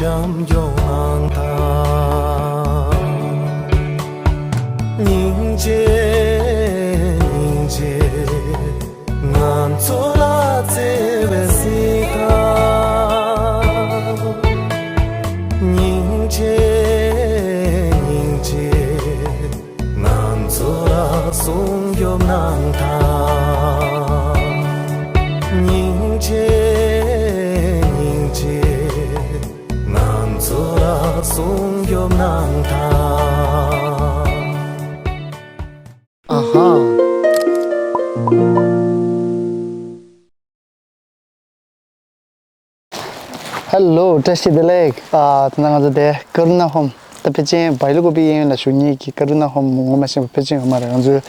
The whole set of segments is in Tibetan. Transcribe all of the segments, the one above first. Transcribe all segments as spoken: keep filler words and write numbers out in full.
སྐྱབས་མགོན་གནང་དང་། སྙིང་རྗེ་སྙིང་རྗེ། ང་ཚོ་ལ་བརྩེ་བའི་གཟིགས་དང་། སྙིང་རྗེ་སྙིང་རྗེ། ང་ཚོ་ལ་སྲུང་སྐྱོབ་གནང་དང་། སྙིང་རྗེ་སྙིང་རྗེ། ང་ཚོ་ལ་སྲུང་སྐྱོབ་གནང་དང་། ཨ་ཧ། ཧེ་ལོ། བཀྲ་ཤིས་བདེ་ལེགས། ཨ། ད་ང་ཚོ་དེ་ཀ་རུ་ན་ཧོམ། ད་ཕལ་ཆེར་བྷ་ཡུ་ལ་ཀུ་པི་གཡས་གཡོན་ལ་བཞུགས་མཁན་གྱི་ཀ་རུ་ན་ཧོམ་ངོ་མ་ཤེས་པ་ཕལ་ཆེར་ཡོད་མ་རེད། ང་ཚོའི་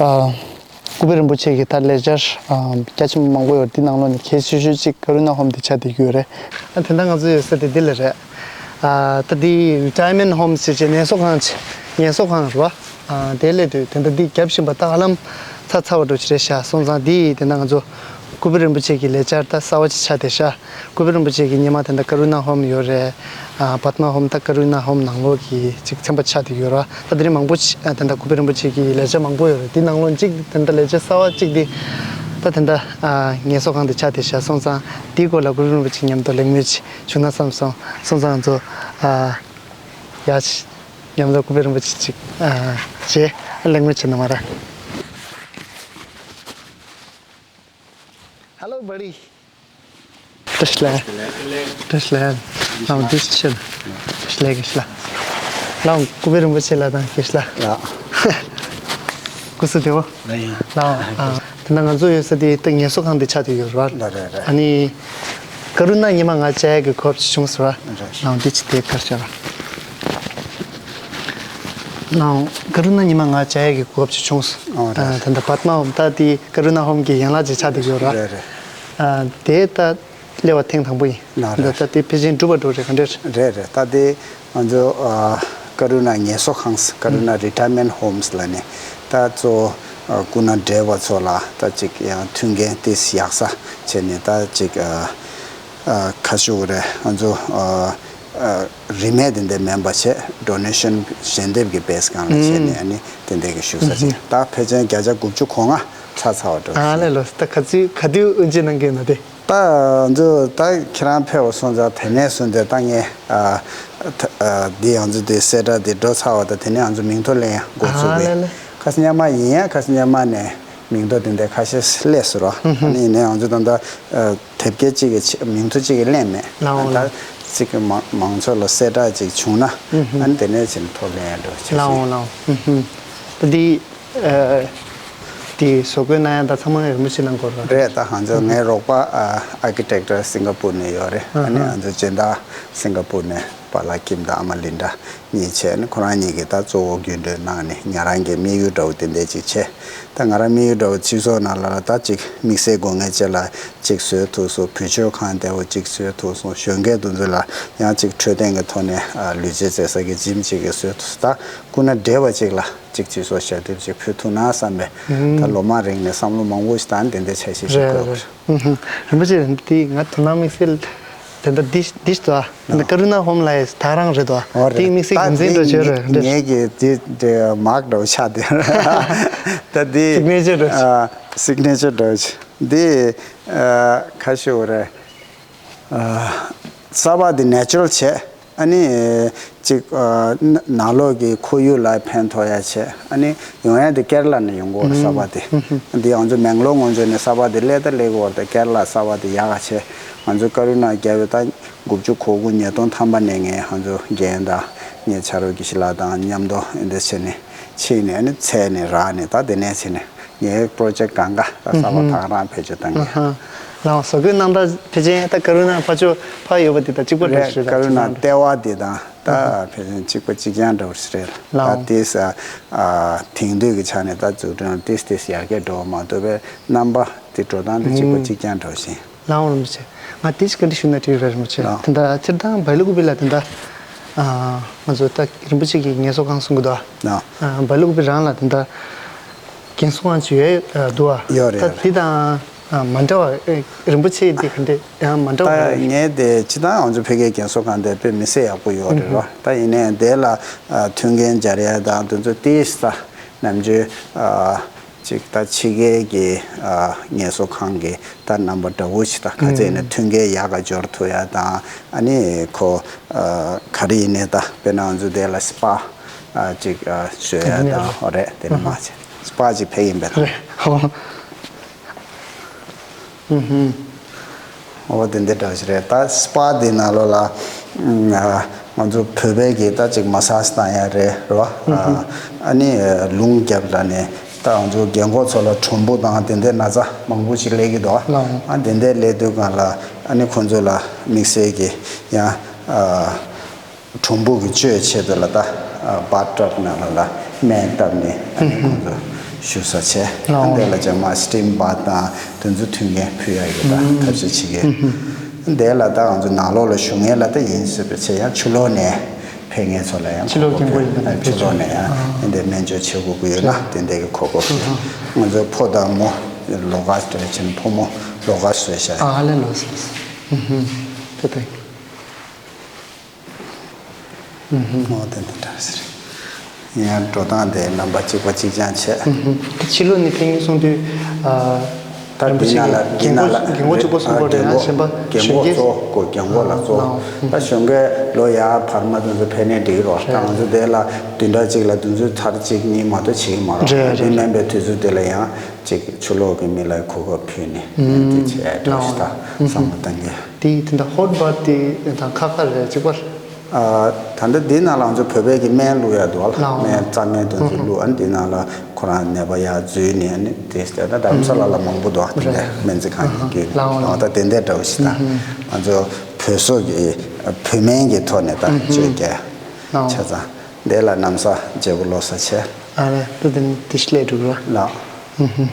ཨ། ཀུ་པི་རིན་པོ་ཆེ་གི་ད་ལེགས་སྦྱར་ཨ། རྒྱ་ཆེན་པོ་མང་པོ་ཡོད། འདི་ནང་ལོགས་ནས་གལ་ཆེ་ཤོས་གཅིག་ཀ་རུ་ན་ཧོམ་འདི་ཆགས་བསྡད་ཀྱི་ཡོད་རེད། ཨ། དེ་འདྲ་ང་ཚོ་ཡོད་ས་དེ་འདི་ལ་རེད། ཨ། ད་འདི་རི་ཊ་ཡར་མེན་ཊི་ཧོམ་ཟེར་བྱས་ངལ་གསོ་ཁང་ཆེ། ངལ་གསོ་ཁང་རེད་བ། ཨ། དེ་སླེབས་དུས་དེ་འདྲ་འདི་བརྒྱབ་བཞིན་པ་ད་ཧ་ལམ་ཚར་ཚར་བ་འགྲོ་གི་རེད་ཤག་སོང་ཙང་འདི་དེ་འདྲ་ང་ཚོ་ཀུ་པི་རིན་པོ་ཆེ་གི་ལེགས་སྦྱར་ད་གསར་བ་ཅིག་ཆགས་བསྡད་ཤག་ཀུ་པི་རིན་པོ་ཆེ་གི་སྔོན་མ་དེ་འདྲ་ཀ་རུ་ན་ཧོམ་ཡོད་རེད། ཨ། པདྨ་ཧོམ། ད་ཀ་རུ་ན་ཧོམ་ནང་ལོགས་ཀྱི་ཅིག་ཚན་པ་ཆགས་བསྡད་ཡོད་རེད། ད་དེ་རིང་མང་པོ་ཅིག་ཨ། དེ་འདྲ་ཀུ་པི་རིན་པོ་ཆེ་གི་ལེགས་སྦྱར་མང་པོ་ཡོད་རེད། དེ་ནང་ལོགས་ཅིག་དེ་འདྲ་ལེགས་སྦྱར་གསར་བ་ཅིག་དེ་ད་དེ་འདྲ་ཨ། ངལ་གསོ་ཁང་དེ་ཆགས་བསྡད་ཤག་སོང་ཙང་དེའི་སྐོར་ལ་ཀུ་པི་རིན་པོ་ཆེ་མཉམ་དུ་གླེང་མོལ་ཅིག་བྱུང་ན་བསམ་སོང་། སོང་ཙང་ང་ཚོ་ཨ། ཡ། མཉམ་དུ་ཀུ་པི་རིན་པོ་ཆེ་ཅིག་ཨ། བྱས་གླེང་མོལ་བྱེད་ན་མ་རེད། Hello, buddy. བཀྲ་ཤིས་བདེ་ལེགས། བཀྲ་ཤིས་བདེ་ལེགས། ལའང་འདི་ཕྱིར། བཀྲ་ཤིས་བདེ་ལེགས། ལའང་ཀུ་པི་རིན་པོ་ཆེ་ལ་དང་བཀྲ་ཤིས་བདེ་ལེགས། ལགས། སྐུ་གཟུགས་བདེ་པོ། ལགས་ཡིན། ལའང་ཨ། དེ་ན་ང་ཚོ་ཡོད་ས་དེ་ད་ངལ་གསོ་ཁང་དེ་ཆགས་བསྡད་ཡོད་རེད་བ། ལགས་རེད་རེད། ཨ་ནི། ཀ་རུ་ན་སྔོན་མ་ང་བཅར་ཡག་གི་གོ་སྐབས་ཅིག་བྱུང་སོང་ར། རེད། ལའང་འདི་ཅིག་དེ་གར་བཞག་ར། ལའང་ཀ་རུ་ན་སྔོན་མ་ང་བཅར་ཡག་གི་གོ་སྐབས་ཅིག་བྱུང་སོང་། ཨོ་རེད། ད་ད་ལྟ་པདྨ་ཧོམ་ད་དེ་ཀ་རུ་ན་ཧོམ་གྱི་ཡན་ལག་ཅིག་ཆགས་བསྡད་ཡོད་ར། རེད་རེད། ཨ། དེ་ད་སླེབས་པ་ཐེངས་དང་པོ་ཡིན། ན་རེད། ད་ད་དེ་ཕལ་ཆེར་འགྲུབ་པ་འགྲོ་རེད་ག་འདྲ་རེད། རེད་རེད། ད་དེ་ང་ཚོ་ཨ། ཀ་རུ་ན་ངལ་གསོ་ཁང་། ཀ་རུ་ན་རི་ཊ་ཡར་མེན་ཊི་ཧོམ་ལབ་ནས་ད་གཙོ་བོ་ཨ། སྐུ་ན་བགྲེས་པ་ཚོ་ལ་ད་ཅིག་ཡང་མཐུན་རྐྱེན་ཏོག་ཙམ་ཡག་ས་བྱས་ནས་ད་ཅིག་ཨ། ཨ། ཁ་ཤུགས་རེད། ང་ཚོ་ཨ། ཨ། རིན་མེད་དེ་འདྲ་མིན་པ་བྱས། ཌོ་ནེ་ཤན་ཞལ་འདེབས་ཀྱི་བེ་སི་སྒང་ལ་བྱས་ནས། ཨ་ནི་དེ་འདྲ་གི་ཞུ་ས་ཅིག་ད་ཕལ་ཆེར་བརྒྱ་ཆ་དགུ་བཅུ་གོ་ལྔ་ཚར་ཚར་བ་འགྲོ། ཨ་ལེ་ལོ། ད་ག་ཚོད་ག་དུས་དབུ་འབྱེད་གནང་གི་ཡོད་ན་དེ། ད་ང་ཚོ་ད་ཁྱེད་རང་ཕེབས་པ་སོང་ཙང་དེ་ནས་བཟུང་སྟེ་ད་ངས་ཨ། ད་ཨ། འདི་ང་ཚོ་འདི་གསལ་བསྒྲགས་འདི་འགྲོ་ཚར་བ་དང་དེ་ནས་ང་ཚོ་མིང་ཐོ་ལེན་ཡ་འགོ་ཚུགས་པས། ཨ་ལེ་ལེ། ཁ་སང་སྔོན་མ་ཡིན་ཡང་ཁ་སང་སྔོན་མ་ནས་མིང་ཐོ་དེ་འདྲ་ཁ་ཤས་སླེབས་སོང་ར། ཨ་ནི་ཡིན་ནའི་ང་ཚོ་ད་ལྟ་ཨ། དེབ་སྐྱེལ་གཅིག་གི་ཆེད། མིང་ཐོ་གཅིག་གི་ལེན་མེད། ལའང་ད་ལའང་གཅིག་གི་མང་མང་ཚོགས་ལ་གསལ་བསྒྲགས་གཅིག་བྱུང་ན། ཨ་ནི་དེ་ནས་ཕྱིན་ཐོ་ལེན་ཡ་འགྲོ་བྱེད་ལའང་ལའང་། ད་འདི་ཨ། འདི་བཟོ་བཀོད་གནང་ཡ་ད་ཚང་མ་རིན་པོ་ཆེ་གནང་དགོས་རེད། རེད། ད་ང་ཚོ་ངའི་རོགས་པ་ཨ། ཨར་ཀི་ཊེག་ཊར་སིང་ག་པུར་ནས་ཡོད་རེད། ཨ་ནི་ང་ཚོ་སྦྱིན་བདག་སིང་ག་པུར་ནས་པཱ་ལགས་ཀིམ་དང་ཨ་མ་ལིན་ཌ་གཉིས་བྱས་ནས་ཁོ་རང་གཉིས་ཀྱིས་ད་གཙོ་བོ་རྒྱུན་གྲོན་གནང་ནས་ང་རང་གི་དམིགས་ཡུལ་འདྲ་བོ་དེ་འདྲ་ཅིག་བྱས། ད་ང་རང་དམིགས་ཡུལ་འདྲ་བོ་སྤྱི་ཚོགས་ནང་ལ་ལ་ད་ཅིག་དམིགས་བསལ་དགོས་ངེས་ཅན་ལ་ཅིག་བཟོས་ཐུབ་སོང་། བུ་བཅོལ་ཁང་བདེ་བོ་ཅིག་བཟོས་ཐུབ་སོང་། གཞོན་སྐྱེས་དེ་ཚོ་ལ་ཡང་ཅིག་འཕྲོད་བསྟེན་གྱི་ཐོག་ནས་ཨ། ལུས་རྩལ་རྩེད་ས་གི་ཇིམ་ཅིག་གི་བཟོས་ཐུབ་སོང་། ད་སྐུ་ན་བགྲེས་པ་ཅིག་ལ་ཅིག་སྤྱི་ཚོགས་ཞབས་འདེགས་ཅིག་ཕུལ་ཐུབ་ན་བསམ་པའི་ད་ལོ་མང་རིང་ནས་བསམ་བློ་མང་པོ་ཞིག་ད་དེ་འདྲ་འཆར་གཞི་ཞིག་རེད་བཀོད་པ་རེད། རེད། རིན་པོ་ཆེ་དེ་ང་དོ་སྣང་དམིགས་བསལ་དེ་འདྲ་འདི་འདི་ཞིག་འདུག་ཨ། འདི་ཀ་རུ་ན་ཧོམ་ལབ་ཡས་ད་རང་རེད་འདུག་ཨ། ཨོ་དེ་རེད། དམིགས་བསལ་ད་རྒྱུ་མཚན་འདྲ་བོ་ཅིག་ཡོད་རེད། ངས་ཀྱི་དེ་དེ་མཱག་འདྲ་བོ་ཆགས་བསྡད། ད་དེ་སིག་ནེ་ཅར་འདྲ་བོ་ཅིག་ཨ། སིག་ནེ་ཅར་འདྲ་བོ་ཅིག་འདི་ཨ། ཁ་ཤས་ཡོད་རེད། ཨ། གསར་པ་དེ་ནེ་ཅུ་རལ་བྱས། ཨ་ནི་ཅིག་ཨ། ནང་ལོགས་ཀྱི་ཁོར་ཡུག་ལ་ཕན་ཐོགས་ཡ་བྱས། ཨ་ནི་ཡོང་ཡ་དེ་ཀེ་ར་ལ་ནས་ཡོང་གི་ཡོད་རེད། གསར་པ་དེ། འདི་ང་ཚོ་མེང་ལོར་ངོས་འཛིན་ནས་གསར་པ་དེ་སླེབས་ད་སླེབས་ཀྱི་ཡོད་རེད། ཀེ་ར་ལ་གསར་པ་དེ་ཡག་ག་བྱས། ང་ཚོ་ཀ་རུ་ན་རྒྱལ་བའི་ད་དགུ་བཅུ་གོ་དགུ་ཉིས་སྟོང་ཐམ་པ་ནས་ངས་ང་ཚོ་རྒན་དང་ངའི་ཆ་རོགས་དགེ་བཤེས་ལགས་དང་མཉམ་དུ་འདི་འདྲ་བྱས་ནས་ཕྱིན་ནས། ཨ་ནི་འཚོལ་ནས་རག་ནས་ད་དེ་ནས་བྱས་ནས། ངའི་པོ་རོ་ཇེག་གང་ག་ད་གསར་པ་ད་ག་རང་བེད་སྤྱོད་བཏང་གི་ཡོད། ལའང་བཟོ་བཀོད་གནང་སྟངས་ཕལ་ཆེར་ད་ཀ་རུ་ན་ཕར་ཕྱོགས་ཕར་ཡོད་པ་དེ་དང་གཅིག་པ་འདྲ་རེད། ཞིག་ད་ཀ་རུ་ན་ལྟེ་བ་དེ་དང་ད་ཕལ་ཆེར་གཅིག་པ་གཅིག་རྐྱང་འདྲ་བོ་ཞིག་རེད། ལའང་ད་དེ་ས་ཨ། དེང་དུས་ཀྱི་ཆ་ནས་ད་འཛུགས་སྐྲུན་ཏིས་ཏིས་ཡར་རྒྱས་འགྲོ་བ་མ་གཏོགས་པའི་རྣམ་པ་དེ་འགྲོ་སྟངས་དེ་གཅིག་པ་གཅིག་རྐྱང་འདྲ་བོ་ཞིག་ལའང་རིན་པོ་ཆེ། ང་དེ་ཞིག་བཀའ་འདྲི་ཞུ་ན་འགྲིག་རེད་རིན་པོ་ཆེ། ལའང་དེ་འདྲ་སྤྱིར་བཏང་བྷ་ཡུ་ལ་ཀུ་པི་ལ་དེ་འདྲ་ཨ། ང་ཚོ་ད་རིན་པོ་ཆེ་གིས་ངལ་གསོ་ཁང་གསུང་གི་འདུག་ཨ། ལའང་ཨ། བྷ་ཡུ་ལ་ཀུ་པི་རང་ལ་དེ་འདྲ་རྒན་གསོ་ཁང་ཅིག་ཡོད་ཨ། འདུག་ཨ། ཡོད་རེད། ད་ཡོད་རེད། དེ་དང་ ཨ། མ་འདྲ་བ། ཨེ། རིན་པོ་ཆེ་འདི་ག་འདྲ་ཡང་མ་འདྲ་བ་ད་རེད། ངས་དེ་སྤྱིར་བཏང་ང་ཚོ་བོད་སྐད་རྒན་གསོ་ཁང་དེ་དཔེ་མི་སྲིད་ཡག་པོ་ཡོད་རེད་རོ། ད་ཡིན་ནའི་དེ་ལ་ཨ། མཐུན་རྐྱེན་སྦྱར་ཡ་དང་དེ་ཚོ་ཏིས་ད་ནམ་རྒྱུན་ཨ། ཅིག་ད་ཕྱི་རྒྱལ་གྱི་ཨ། ངལ་གསོ་ཁང་གི་ད་རྣམ་པ་འདྲ་བོ་ཞིག་ད་ག་ཚད་ནས་མཐུན་རྐྱེན་ཡག་ག་སྦྱོར་ཐུབ་ཡ་དང་ཨ་ནི་ཁོ་ཨ། ག་རེ་ཡིན་ནའི་ད་དཔེར་ན་ང་ཚོ་དེ་ལ་སི་པ་ཨ། ཅིག་ཨ། བཟོས་ཡ་དང་། ཨོ་རེད། དེ་ནི་མ་བྱས་སི་པ་ཅིག་ཕེབས་ཡིན་པས་ད། རེད། ཧོ། ཨོ་དེ་འདྲ་འདྲ་ཞིག་རེད། ད་སི་པ་དེ་ནང་ལོགས་ལ་ང་ཚོ་བོད་པའི་གི་ད་ཅིག་མ་སཱཇ་བཏང་ཡ་རེད་རོ། ཨ་ནི་རླུང་རྒྱབ་ལ་ནས་ད་ང་ཚོ་རྒན་གོག་ཚོ་ལ་གྲུམ་བུ་དང་དེ་འདྲའི་ན་ཚ་མང་པོ་ཞིག་སླེབས་ཀྱི་འདུག་ཨ་དེ་འདྲའི་སླེབས་དུས་སྒང་ལ་ཨ་ནི་ཁོང་ཚོ་ལ་དམིགས་བསལ་གྱི་ཡང་གྲུམ་བུ་གི་བཅོས་ཆེད་དུ་ལ་ད་ཨ་བཱཐ་ཊབ་ནང་ལ་ལ་སྨན་བཏབ་ནས་ཨ་ནི་ཁོང་ཚོ་བཞུགས་ས་བྱས། ཨ་དེ་ལ་ཅང་མ་སི་ཊིམ་བཱཐ་དང་དེ་ཚོ་མཐུན་རྐྱེན་ཕུལ་ཡ་གི་ད་ཐབས་ཤེས་བྱེད་ཀྱི། དེ་ལ་ད་ང་ཚོ་ནང་ལོགས་ལ་བཞུགས་མཁན་ལ་ད་ཡིན་ཟེར་བ་བྱས། ཡང་ཕྱི་ལོགས་ནས་ཕེབས་མཁན་ཚོ་ལ་ཡང་ཕྱི་ལོགས་རྒན་གོག་ཡིན་པ་ནས་ཕྱི་ལོགས་ནས་ཡང་ཨ་དེ་འདྲའི་སྨན་བཅོས་བྱེད་དགོས་ཀྱི་ཡོད་ན་དེ་འདྲའི་གི་གོ་སྐབས་ཕུལ། ང་ཚོའི་ཕོ་དང་མོ་ལོགས་ཀ་དེ་བྱས་ནས་ཕོ་མོ་ལོགས་ཀ་བཟོས་བཞག་ཨ་ལས་ལོས་ལོས། ཨུ་ཧུམ། དེ་དེ། ཨུ་ཧུམ། ཨོ་དེ་འདྲ་འདྲ་ཟེར། ཡང་འགྲོ་སྟངས་དེ་རྣམ་པ་གཅིག་པ་གཅིག་རྐྱང་བྱས། ཨུ་ཧུམ། དེ་ཕྱི་ལོགས་ནས་ཕེབས་མཁན་གསུང་དུས་ཨ། ད་འདི་ནང་ལ་འདི་ནང་ལ་རྒན་གོག་གཅིག་པོ་གསུང་དགོས་རེད། ཡང་གཞན་པ་གཞོན་སྐྱེས། རྒན་གོག་གཙོ་བོ་གོ་རྒན་གོག་ལ་གཙོ་བོ། ད་གཞོན་སྐྱེས་ལོ་ཡར་བར་མ་དེ་ཚོ་ཕེབས་ནའི་འགྲིག་རོགས། ད་ང་ཚོ་དེ་ལ་བདུན་ཕྲག་གཅིག་ལ་བདུན་ཚོད་ཚར་གཅིག་གཉིས་མ་གཏོགས་བྱེད་ཀྱི་མ་རེད། རེད་རེད། དེ་མིན་པའི་དུས་ཚོད་དེ་ལ་ཡང་ཅིག་ཕྱི་ལོགས་ཀྱི་མི་ལ་གོ་སྐབས་ཕུལ་ནས་དེ་བྱས་འགྲོ་ཞིག་ད་བསམ་བློ་བཏང་གི། དེ་དེ་འདྲ་ཧོཊ་བཱཐ་དེ་དང་ཁ་ཁ་རེད་གཅིག་པ། ཨ། ད་ལྟ་འདི་ནང་ལ་ང་ཚོ་བོད་པའི་གི་སྨན་བླུགས་ཡ་འདུག་ཨ། ལགས། སྨན་རྩ་སྨན་དེ་ཚོ་བླུགས། ཨ་འདི་ནང་ལ་ཁོ་རང་ནད་པ་ཡར་འཛུལ་ནས་ཨ་ནི་དེ་ད་ལྟ་རྡ་རམ་ས་ལ་ལ་མང་པོ་འདུག་ཨ། དེ་འདྲ་སྨན་རྩིས་ཁང་གི་བརྒྱུད་ནས། ལགས་ལགས། ད་དེ་འདྲ་འདྲ་བོ་ཞིག་ད་ང་ཚོ་བོད་སོག་གི་བོད་སྨན་གྱི་ཐོག་ནས་ད་བཅོས་རྒྱག་ཆ་ཚང་། འདི་ལ་ན་བཟའ་བརྗེ་པོ་ལོག་ས་བྱས། ཨ་ལས། ད་དེ་དེ་ཤི་ལས་འགྲུབ་ར། ལགས།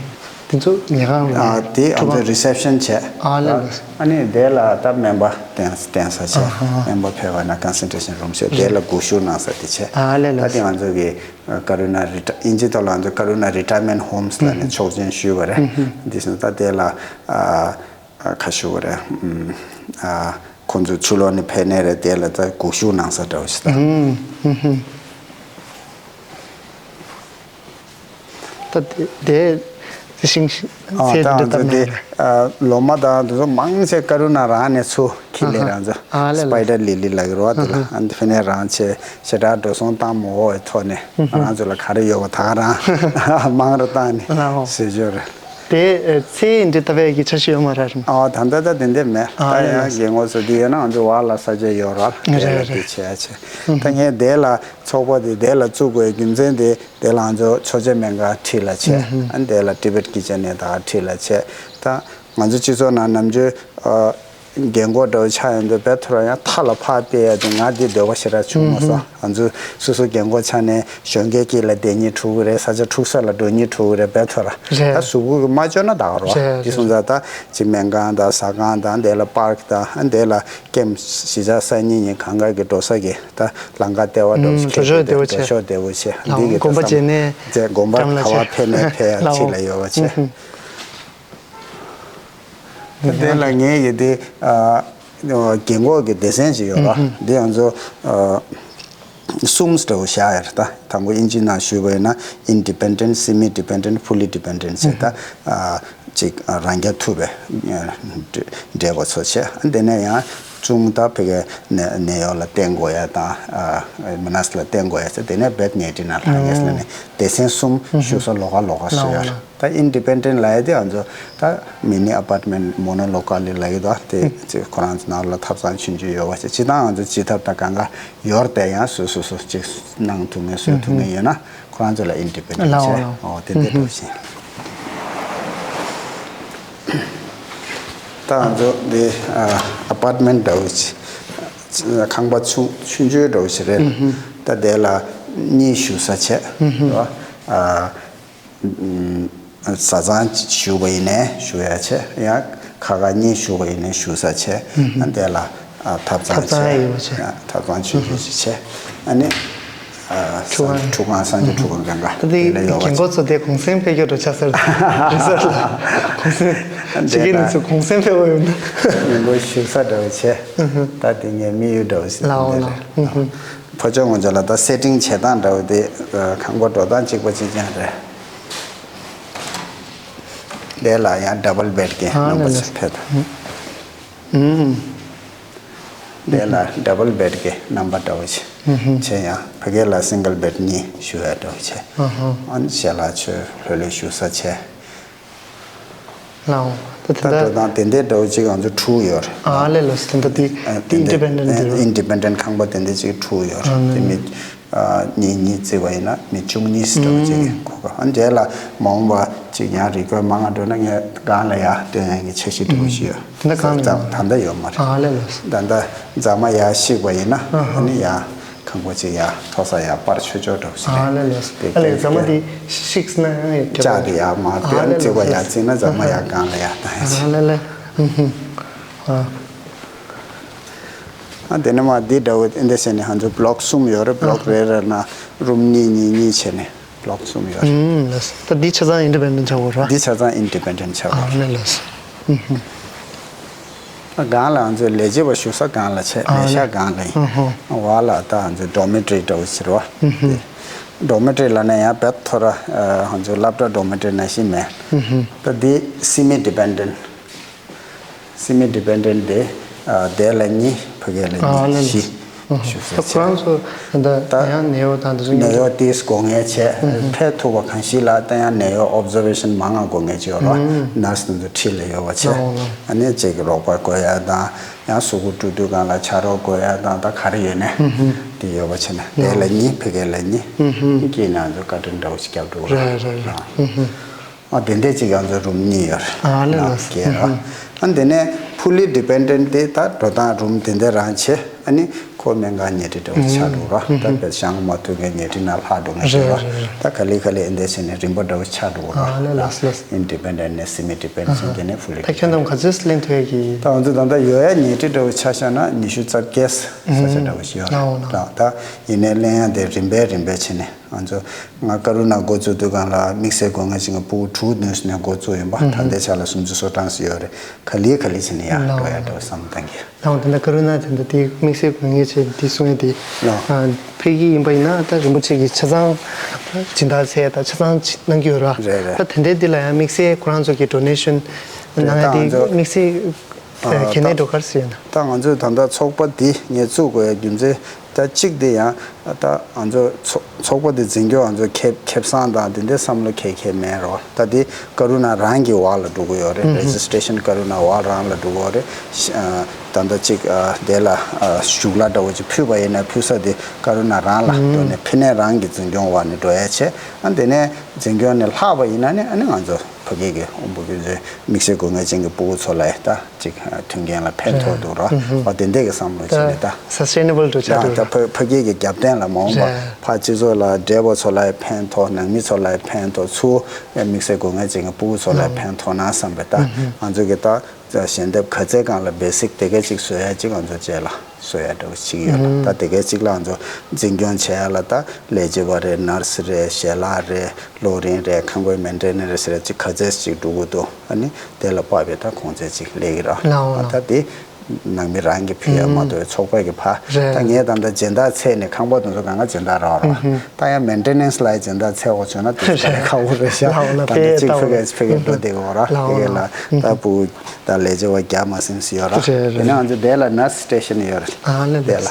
དེ་ཚོ་ཉལ་ཁང་རེད། ཨ་དེ་ང་ཚོ་རི་སེབ་ཤན་བྱས། ཨ་ལས་ལས། ཨ་ནི་དེ་ལ་ད་སྨན་པ་བསྟེན་བསྟེན་ས་བྱས། ཨ་ཧ། སྨན་པ་ཕེབས་པ་ན་ཀོན་སེན་ཊྲེ་ཤན་རུམ་ཟེར་དེ་ལ་སྒུག་ཞུགས་གནང་ས་དེ་བྱས། ཨ་ལས་ལས། ད་དེ་ང་ཚོ་གི་ཀ་རུ་ན་རི་ཊ་ཨིན་ཇི་ཐོག་ལ་ང་ཚོ་ཀ་རུ་ན་རི་ཊ་ཡར་མེན་ཊི་ཧོམ་ལབ་ནས་ཆོག་མཆན་ཞུས་པ་རེད། འདི་སོང་ད་དེ་ལ་ཨ། ཨ་ཁ་ཤོ་རེད། ཨ་ཁོང་ཚོ་ཕྱི་ལོགས་ནས་ཕེབས་ནའི་རེད། དེ་ལ་ད་སྒུག་ཞུགས་གནང་ས་འདྲ་བོ་ཞིག་ད། ད་དེ་དེ་ཤིང་ཨ་ཚེ་ད་འདྲ་ང་ཚོ་བཏབ་དེ་ནས། ཨ་ལོ་མ་དང་དེ་ཚོ་མང་ཆེ་ཀ་རུ་ན་རང་ནས་ཚུར་ཁྱེར་ལེ། ཨ་ཧ། རང་ཚོ་ཨ་ལས་ལས། སི་པའི་ཌར་ལི་ལི་ལ་གི་རོ་དེ་ལ། ཨ་འདི་ཕེབས་ནས་རང་ཆེ་ཞེ་དྲག་འགྲོ་སོང་བཏང་མ་འོས་ཐོག་ནས་ང་རང་ཚོ་ལ་ག་རེ་ཡོད་པ་ད་ག་རང་མང་རུ་བཏང་ནས་ལའོ། ཟེར་ཞོར་རེད། དེ་ཨ་ཚེ་འདྲ་ལྟ་བའི་གི་འཆར་གཞི་ཡོད་མ་རེད། ཨ་ད་ལྟ་ད་དེ་འདྲ་མེད། ཨ་ད་ཡང་རྒན་གོག་ཚོ་འདི་ཡོད་ན་ང་ཚོ་བར་ལ་ས་ཆ་ཡོད་ར། རེད་དེ་ལ་རེད་དེ་རེད། བྱེད་ཡ་བྱེད། ད་ངས་དེ་ལ་ཚོགས་པ་དེ་དེ་ལ་བཙུགས་དགོས་རྒྱུ་མཚན་དེ་དེ་ལ་ང་ཚོ་ཆོས་རྗེ་སྨན་ཁང་འཁྲིས་ལ་བྱས། ཨ་དེ་ལ་ཊི་བེཊ་ཀི་ཅན་ནས་ད་འཁྲིས་ལ་བྱས། ད་ང་ཚོ་སྤྱི་ཚོགས་ནང་ནམ་རྒྱུན་ཨ། རྒན་གོག་འདྲ་བོ་ཆགས་ཡོང་དུས་བེད་ཐོ་ར་ཡང་མཐའ་ལ་ཕར་སྤེལ་ཡ་དེ་ང་དེ་འདོད་པ་ཞེ་དྲག་བྱུང་མ་སོང་། ང་ཚོ་སོ་སོ་རྒན་གོག་ཆགས་ནས་གཞོན་སྐྱེས་དཀྱིལ་ལ་བསྡད་སྙིང་བྲོ་གི་རེད། ས་ཆ་འཁྲུག་ས་ལ་འགྲོ་སྙིང་བྲོ་གི་རེད། བེད་ཐོ་ར་རེད། ད་གཟུགས་པོ་གི་མ་བཅོས་ན་ད་ག་རོ། རེད་དེ་རེད། སོང་ཙང་ད་ཅིག་སྨན་ཁང་དང་ཟ་ཁང་དང་དེ་ལ་པར་ཀི་དང་དེ་ལ་ཀེམ་གཞིས་ཆགས་གསར་རྙིང་གཉིས་གང་ག་གི་འགྲོ་ས་གི་ད་ལམ་ཁ་བདེ་བ་འགྲོ་ཞིག་འགྲོ་ཕྱོགས་བདེ་བོ་བྱས། འགྲོ་ཕྱོགས་བདེ་བོ་བྱས། ལའོ་འདི་གི་དགོན་པ་ད་བྱས་ནས་མཛད་དགོན་པ་འགྲམ་ལ་ག་བ་བྱས། ཕེབས་ནས་ཕེབས་ཡ་ལའོ་འཁྲིས་ལ་ཡོད་པ་བྱས། ལའོ། དེ་ལ་ངས་ཀྱི་དེ་ཨ་རྒན་གོག་གི་སྡེ་ཚན་ཞིག་ཡོད་ར། འདི་ང་ཚོ་ཨ་གསུམ་འདྲ་བོ་བཞག་ཡོད་རེད། ད་དང་པོ་ཨིན་ཇི་ནང་ཞུས་པ་ཡིན་ན་ཨིན་ཌི་པེན་ཌེན་ཊི། སེ་མི་ཌི་པེན་ཌེན་ཊི། ཕུ་ལི་ཌི་པེན་ཌེན་ཊི་ཟེར། ད་ཨ་ཅིག་རང་རྐྱ་ཐུབ་པའི་འབྲེལ་བ་ཚོ་བྱས། དེ་ནས་ཡང་གཅུང་ད་ཕ་གི་ནད་ནད་གཡོག་ལ་བརྟེན་དགོས་ཡ་དང་ཨ་མི་ནས་ལ་བརྟེན་དགོས་ཡ་ཟེར། དེ་ནས་བེད་ནེ་ཊི་ནང་ལྷག་ཡ་ཟེར་ནས་སྡེ་ཚན་གསུམ་ཞུ་ས་ལོགས་ཀ་ལོགས་ཀ་བཟོས་ཡོད་རེད། ད་ཨིན་ཌི་པེན་ཌེན་ཊི་ལབ་ཡ་དེ་ང་ཚོ་ད་མི་ནི་ཨ་པར་ཊི་མེན་ཊི་མོ་ནོ་ལོ་ཀལ་ལི་ལབ་ཀྱི་འདུག་དེ་ཚོ་ཁོ་རང་ཚོ་ནང་ལ་ཐབ་ཚང་ཆུང་ཆུང་ཡོད་པ་ཞིག་སྤྱིར་བཏང་ང་ཚོ་སྤྱི་ཐབ་དང་གང་ག་ཡོད་རེད་དེ། ཡང་སོ་སོ་སོ་ཅིག་གནང་ཐུབ་མཁན་བཟོ་ཐུབ་མཁན་ཡོད་ན་ཁོ་རང་ཚོ་ལ་ཨིན་ཌི་པེན་ཌེན་ཊི་ལའོ་བྱས། ལའོ། ཨོ་དེ་འདྲ་འདྲ་བཞིན། ད་ང་ཚོ་འདི་ཨ་ཨ་པར་ཊི་མེན་ཊི་འདྲ་བོ་ཞིག་ཁང་པ་ཆུང་ཆུང་ཆུང་འདྲ་བོ་ཞིག་རེད། ད་དེ་ལ་གཉིས་ཞུ་ས་བྱས་རེད་བ། ཨ། བཟའ་ཚང་ཞུ་བ་ཡིན་ནའི་ཞུ་ཡ་བྱས། ཡང་ཁ་ཁ་གཉིས་ཞུ་བ་ཡིན་ནའི་ཞུ་ས་བྱས། ཨ་དེ་ལ་ཨ་ཐབ་ཚང་ཐབ་ཚང་བྱས། ཡོད་བྱས། ཨ་ཐབ་ཚང་ཆུང་ཆུང་ཞིག་བྱས། ཨ་ནི་ ཨ། ཁྲུ་ཁང་། ཁྲུ་ཁང་། གསང་སྤྱོད་ཁྲུ་ཁང་སྒང་ག་ད་དེ་དེ་ལ་ཡོད་པ་རྒན་གོག་ཚོ་དེ་གུང་སེང་ཕེབས་རྒྱུ་འགྲོ་ཆགས་ཟེར། རེད་ཟེར་ལ། གུང་སེང་། ཕྱི་རྒྱལ་ནས་ཚུར་གུང་སེང་ཕེབས་པ་ཡོད་ན། ཉིན་གུང་བཞུགས་ས་འདྲ་བོ་བྱས། ད་དེ་ངའི་དམིགས་ཡུལ་འདྲ་བོ་ཞིག་ལའོ་འདི་ལའོ། རེད། ཕོ་ཅོ་ངོ་ཅོག་ལ་ད་སེ་ཊིང་བྱེད་སྟངས་འདྲ་བོ་དེ་ཁང་པ་འགྲོ་སྟངས་གཅིག་པ་གཅིག་རྐྱང་རེད། དེ་ལ་ཡང་ཌབ་བལ་བེཌ་གི་ཨ་རྣམ་པ་ལ་ལ། ཅིག་ཕེབས། ཨུམ། དེ་ལ་ཌབ་བལ་བེཌ་གི་རྣམ་པ་འདྲ་བོ་ཞིག་ཨུམ། བྱས། ཡང་ཕ་གི་ལ་སིང་གལ་བེཌ་གཉིས་བཞུགས་ཡ་འདྲ་བོ་བྱས། ཨ་ཧ། ཨ་ནི་ཞལ་ལག་མཆོད་ལྷོད་ལྷོད་བཞུགས་ས་བྱས། ལའོ། ད་ད་དེ་འགྲོ་འདྲ་སྟངས་དེ་འདྲའི་འདྲ་བོ་ཅིག་ང་ཚོ་དྲུག་ཡོད་རེད། ཨ་ལེ་ལོ། དེ་འདྲ་དེ་དེ་ཨིན་ཌི་པེན་ཌེན་ཊི་འདི་རེད། ཨིན་ཌི་པེན་ཌེན་ཊི་ཁང་པ་དེ་འདྲ་ཅིག་དྲུག་ཡོད་རེད། ཨ་དེ་ལེ། མི་ཨ་གཉིས་གཉིས་བརྩིས་པ་ཡིན་ན་མི་བཅུ་གཉིས་འདྲ་བོ་ཅིག་ཨུམ། གོ་ག་ཨ་འདྲ་ལ་མ་འོངས་པ་ཅིག་ཡང་རིགས་དགོས་མང་ང་འགྲོ་ན་ངས་སྒང་ལ་ཡར་སྟོན་ཡ་གི་འཆར་གཞི་འདྲ་བོ་ཞིག་ཡོད། ད་ལྟ་སྒང་ལ་ད་ཡོད། ད་ལྟ་ཡོད་མ་རེད། ཨ་ལེ་ལོ། ད་ལྟ་རྫ་མ་ཡར་བཤིག་པ་ཡིན་ན་ཨ་ཧ། ཨ་ནི་ཡར་ཁང་པ་ཅིག་ཡར་མཐོ་ས་ཡར་སྤར་ཆོག་ཆོག་འདྲ་བོ་ཞིག་ཨ་རེད། ལེ་ལོ། དེ་ཨ་ལེ་རྫ་མ་དེ་བཤིག་ན་ཡང་ཡག་ལྕགས་དེ་ཡར་མར་ཨ་སྟོན། ལེ་བརྩིགས་པ་ལོ། ཡར་བརྩིགས་ན་རྫ་མ་ཡར་སྒང་ལ་ཡར་བཏང་ཡ་ཨ་ཆེ། ལེ་ལེ། ཨ་ཧུ། ཨ། ཨ་དེ་ནས་མར་འདི་འདྲ་བོ་འདི་བྱས་ནས་ང་ཚོ་བྷ་ལོག་གསུམ་ཡོད་རེད། བྷ་ལོག་ཨ་ཧ། རེ་རེ་ན་རུམ་གཉིས་གཉིས་གཉིས་བྱས་ནས་བྷ་ལོག་གསུམ་ཡོད་རེད། ཨུམ། ལགས་སོ། ད་འདི་ཆ་ཚང་ཨིན་ཌི་པེན་ཌེན་ཊི་ཆགས་ཡོད་རེད་བ། འདི་ཆ་ཚང་ཨིན་ཌི་པེན་ཌེན་ཊི་ཆགས་ཡོད་རེད། ཨ་ལེ་ལགས་སོ། ཨུ་ཧུ། སྒང་ལ་ང་ཚོའི་ལས་བྱེད་པ་བཞུགས་ས་སྒང་ལ་བྱས། ཨ་ལས་ཤག་ལེ། སྒང་ལ་ཡིན། ཨ་ཧོ། འོག་ལ་ད་ང་ཚོའི་ཌོ་མི་ཊ་རི་འདྲ་བོ་ཟེར་བ། ཨུ་ཧུ། ཌོ་མི་ཊ་རི་ལབ་ན་ཡང་བེད་ཐོ་ར་ཨ་ང་ཚོའི་སློབ་གྲྭ་ཌོ་མི་ཊ་རི་ནང་བཞིན་མེད། ཨུ་ཧུ། ད་འདི་སེ་མི་ཌི་པེན་ཌེན་ཊི། སེ་མི་ཌི་པེན་ཌེན་ཊི་དེ་ཨ་དེ་ལ་གཉིས། ཕ་གི་ལ་ཨ་གཉིས། ལེ་ལགས་བཞི། སོ། བཞུགས་ས་ད་ཁོ་རང་བྱས། ཚོ་ད་ད་ཡང་ནད་གཡོག་དང་དེ་ཚོ་ནད་གཡོག་དེས་དགོས་ངེས་བྱས། ཨུ་ཧུ། ཕེབས་ཐུབ་པ་གང་ཞིག་ལ་ད་ཡང་ནད་གཡོག་ཨོབ་ཛར་ཝེ་ཤན་མང་ང་དགོས་ངེས་ཅིག་ཡོད་རེད། ཨུ་ཧུ། ནར་སི་དེ་ཚོ་འཁྲིས་ལ་ཡོད་པ་བྱས། ཨོ་ལགས། ཨ་ནི་གཅིག་གི་རོགས་པ་དགོས་ཡ་དང་། ཡང་གཟུགས་པོ་བཀྲུ་དུས་སྒང་ལ་ཕྱག་རོགས་དགོས་ཡ་དང་། ད་ག་རེ་ཡོད་ནའི་ཨུ་ཧུ། དེ་ཡོད་པ་བྱས་ནས། དེ་ལ་གཉིས། ཕ་གི་ལ་གཉིས། ཨུ་ཧུ། སྐྱིད་ནས་ང་ཚོ་བཀའ་དྲིན་འདྲ་བོ་ཞིག་རྒྱབ་འགྲོ་གི་རེད། རེད་རེད་རེད། ཨུ་ཧུ། ཨ་དེ་འདྲས་ཅིག་ང་ཚོ་རུམ་གཉིས་ཡོད་རེད། ཨ་ལེ་ལགས་སོ། ཨུ་ཧུ། ཨ་དེ་ནས་ཕུ་ལི་ཌི་པེན་ཌེན་ཊི་དེ་ད་འགྲོ་སྟངས་རུམ་དེ་འདྲས་རང་བྱས། ཨ་ནི་ཁོ་སྨན་ཁང་ཉལ་ཁྲི་འདྲ་བོ་ཆགས་འགྲོ་ར། ཨུ་ཧུ། ད་དཔེ་བཞེངས་མ་ཐུབ་མཁན་ཉལ་ཁྲི་ནང་ལྷག་འགྲོ་མཁན་ཞིག་ར། རེད་རེད་རེད། ད་ག་ལེ་ག་ལེ་འདི་བྱས་ནས་རིམ་པ་འདྲ་བོ་ཆགས་འགྲོ་ར། ཨ་ལེ་ལགས་སོ་ལགས་སོ། ཨིན་ཌི་པེན་ཌེན་ཊི་ནས་སེ་མི་ཌི་པེན་ཌེན་ཊི། ཨ་ཧ། དེ་ནས་ཕུ་ལི་ཌི་པེན་ཌེན་ཊི། ད་ཁྱོད་རྣམས་ག་ཚོད་ལེན་ཐུབ་ཡ་གི། ད་ང་ཚོ་ད་ལྟ་ཡོད་ཡ་ཉལ་ཁྲི་འདྲ་བོ་ཆ་བཞག་ན་ཉི་ཤུ་རྩ་བརྒྱད་ས་ཆ་འདྲ་བོ་ཞིག་ཡོད་རེད། ཨུ་ཧུ། ད་ད་ཡིན་ནའི་ལེན་ཡ་དེ་རིམ་པས་རིམ་པས་བྱས་ནས། ང་ཚོ་ང་ཀ་རུ་ན་འགོ་བཙུགས་དུས་སྒང་ལ་དམིགས་བསལ་དགོས་ངེས་ཅན་གྱི་ཕྲུ་གུ་དྲུག་ནུས་ནས་འགོ་བཙུགས་ཡིན་པ། ཨུ་ཧུ། ད་ལྟའི་ཆ་ལ་སུམ་ཅུ་སོ་གྲངས་ཤིག་ཡོད་རེད། ག་ལེ་ག་ལེ་བྱས་ནས་ཡར་ལགས། འགྲོ་ཡ་འདྲ་བོ་བསམ་བློ་བཏང་གི། ལགས། དེ་འདྲ་ཀ་རུ་ན་དེ་འདྲ་དེ་དམིགས་བསལ་དགོས་ངེས་ཅན་དེ་གསུང་ཡ་དེ། ལགས། ཨ་ཕ་གི་ཡིན་པ་ཡིན་ན་ད་རིན་པོ་ཆེ་གིས་ཆ་ཚང་སྦྱིན་བདག་བྱས། ད་ཆ་ཚང་གནང་གི་ཡོད་ར། རེད་རེད། ད་དེ་འདྲའི་དེ་ལ་ཡང་དམིགས་བསལ་ཁོ་རང་ཚོ་གི་ཌོ་ནེ་ཤན་གནང་ཡ་དེ་དམིགས་བསལ་ཨ་གལ་གནད་འགྲོ་ག་རེ་ཟེར་ཡོད་ན། ད་ང་ཚོས་ད་ལྟ་ཚོགས་པ་འདི་ངས་བཙུགས་དགོས་ཡ་རྒྱུ་མཚན་ད་གཅིག་དེ་ཡང་། ད་ང་ཚོ་ཚོགས་ཚོགས་པ་འདི་འཛིན་སྐྱོང་ང་ཚོ་ཁེ་ཁེ་བཟང་དང་དེ་འདྲའི་བསམ་བློ་ཁེ་ཁེ་མེད་རོ། ད་འདི་ཀ་རུ་ན་རང་གི་འོག་ལ་འགྲོ་གི་ཡོད་རེད། ཨུ་ཧུ། རེ་ཇི་སི་ཊེ་ཤན་ཀ་རུ་ན་འོག་རང་ལ་འགྲོ་གི་ཡོད་རེད། ཤ་ཨ་ད་ལྟ་གཅིག་ཨ་དེ་ལ་ཨ་བཞུགས་གླ་འདྲ་བོ་ཅིག་ཕུལ་བ་ཡིན་ན་ཕུལ་ས་དེ་ཀ་རུ་ན་རང་ལ་ཨུ་འགྲོ་ནས་ཕི་ནས་རང་གི་འཛིན་སྐྱོང་འོག་ནས་འགྲོ་ཡ་བྱས། ཨ་དེ་ནས་འཛིན་སྐྱོང་ནས་ལྷག་པ་ཡིན་ན་ནི་ཨ་ནི་ང་ཚོ་ཕ་གི་གི་དབུལ་པོ་ཕན་ཚུན་དམིགས་བསལ་དགོས་ངེས་ཅན་གྱི་ཕྲུ་གུ་ཚོ་ལ་ད། ཅིག་མཐུན་རྐྱེན་ལ་ཕན་ཐོགས་འདུག་ར། རེད། ཨུ་ཧུ། འོ་དེ་འདྲས་ཀྱི་བསམ་བློ་བྱས་ནས་ད། ད་སས་ཊེ་ནེ་བལ་འགྲོ་ཆགས་འདུག་ར། ད་ཕ་ཕ་གི་གི་རྒྱབ་རྟེན་ལ་མ་འོངས་པ་རེད། ཕར་སྤྱི་ཚོགས་ལ་བགྲེས་པ་ཚོ་ལ་ཕན་ཐོགས། ནང་མི་ཚོ་ལ་ཕན་ཐོགས། ཚུར་དམིགས་བསལ་དགོས་ངེས་ཅན་གྱི་ཕྲུ་གུ་ཚོ་ལ་ཕན་ཐོགས་ན་བསམ་པའི་ད། ཨུ་ཧུ། ང་ཚོ་གི་ད་ཞལ་འདེབས་ག་ཚད་སྒང་ལ་བེ་སིག་དེ་གས་ཅིག་བཟོ་ཡ་ཅིག་ང་ཚོ་རྗེས་ལ་བཟོ་ཡ་འདྲ་བོ་ཅིག་ཡོད་ར། ཨུ་ཧུ། ད་དེ་གས་ཅིག་ལ་ང་ཚོ་འཛིན་སྐྱོང་བྱེད་ཡ་ལ་ད་ལས་བྱེད་པ་རེད། ནར་སི་རེད། ཞལ་ལག་རེད། གློག་རིན་རེད། ཁང་པའི་མེན་ཊེ་ནེན་སི་རེད། ཅིག་ག་ཚད་ཅིག་འགྲོ་གི་འདུག་ཨ་ནི་དེ་ལ་དཔག་པའི་ད་གོང་ཚད་ཅིག་ལེན་གྱི་ར། ལའོ་ཨ་ལའོ། ད་དེ་ནང་མི་རང་གིས་ཕུལ་ཡ་མ་གཏོགས་ཚོགས་པ་གིས་ཕར། རེད། ད་ངས་ད་ལྟ་སྦྱིན་བདག་བྱས་ནས་ཁང་པ་དེ་ཚོ་གང་ག་སྦྱིན་བདག་རག་ར། ཨུ་ཧུ། ད་ཡང་མེན་ཊེ་ནེན་སི་ལ་ཡང་སྦྱིན་བདག་བྱས་འོ་བྱུང་ན་དེ་ཚོ་ག་ལ་ཁག་པོ་རེད་ཤག་ལའོ་ལའོ། ད་ལྟ་ཕེ་གཅིག་ལྟ་ཕུ་གེ་ཕུ་གེ་འགྲོ་བསྡད་ཡོད་ར། ལའོ་ཕུ་གེ་ལའོ། ལ་ད་ཕྲུ་གུ་ད་ལས་བྱེད་པ་བརྒྱ་མ་ཟིན་ཟིན་ཡོད་ར། རེད་རེད། དེ་ནས་ང་ཚོ་དེ་ལ་ནར་སི་སི་ཊེ་ཤན་ཡོད་རེད། ཨ་ལེ་དེ་ལེ། ལ།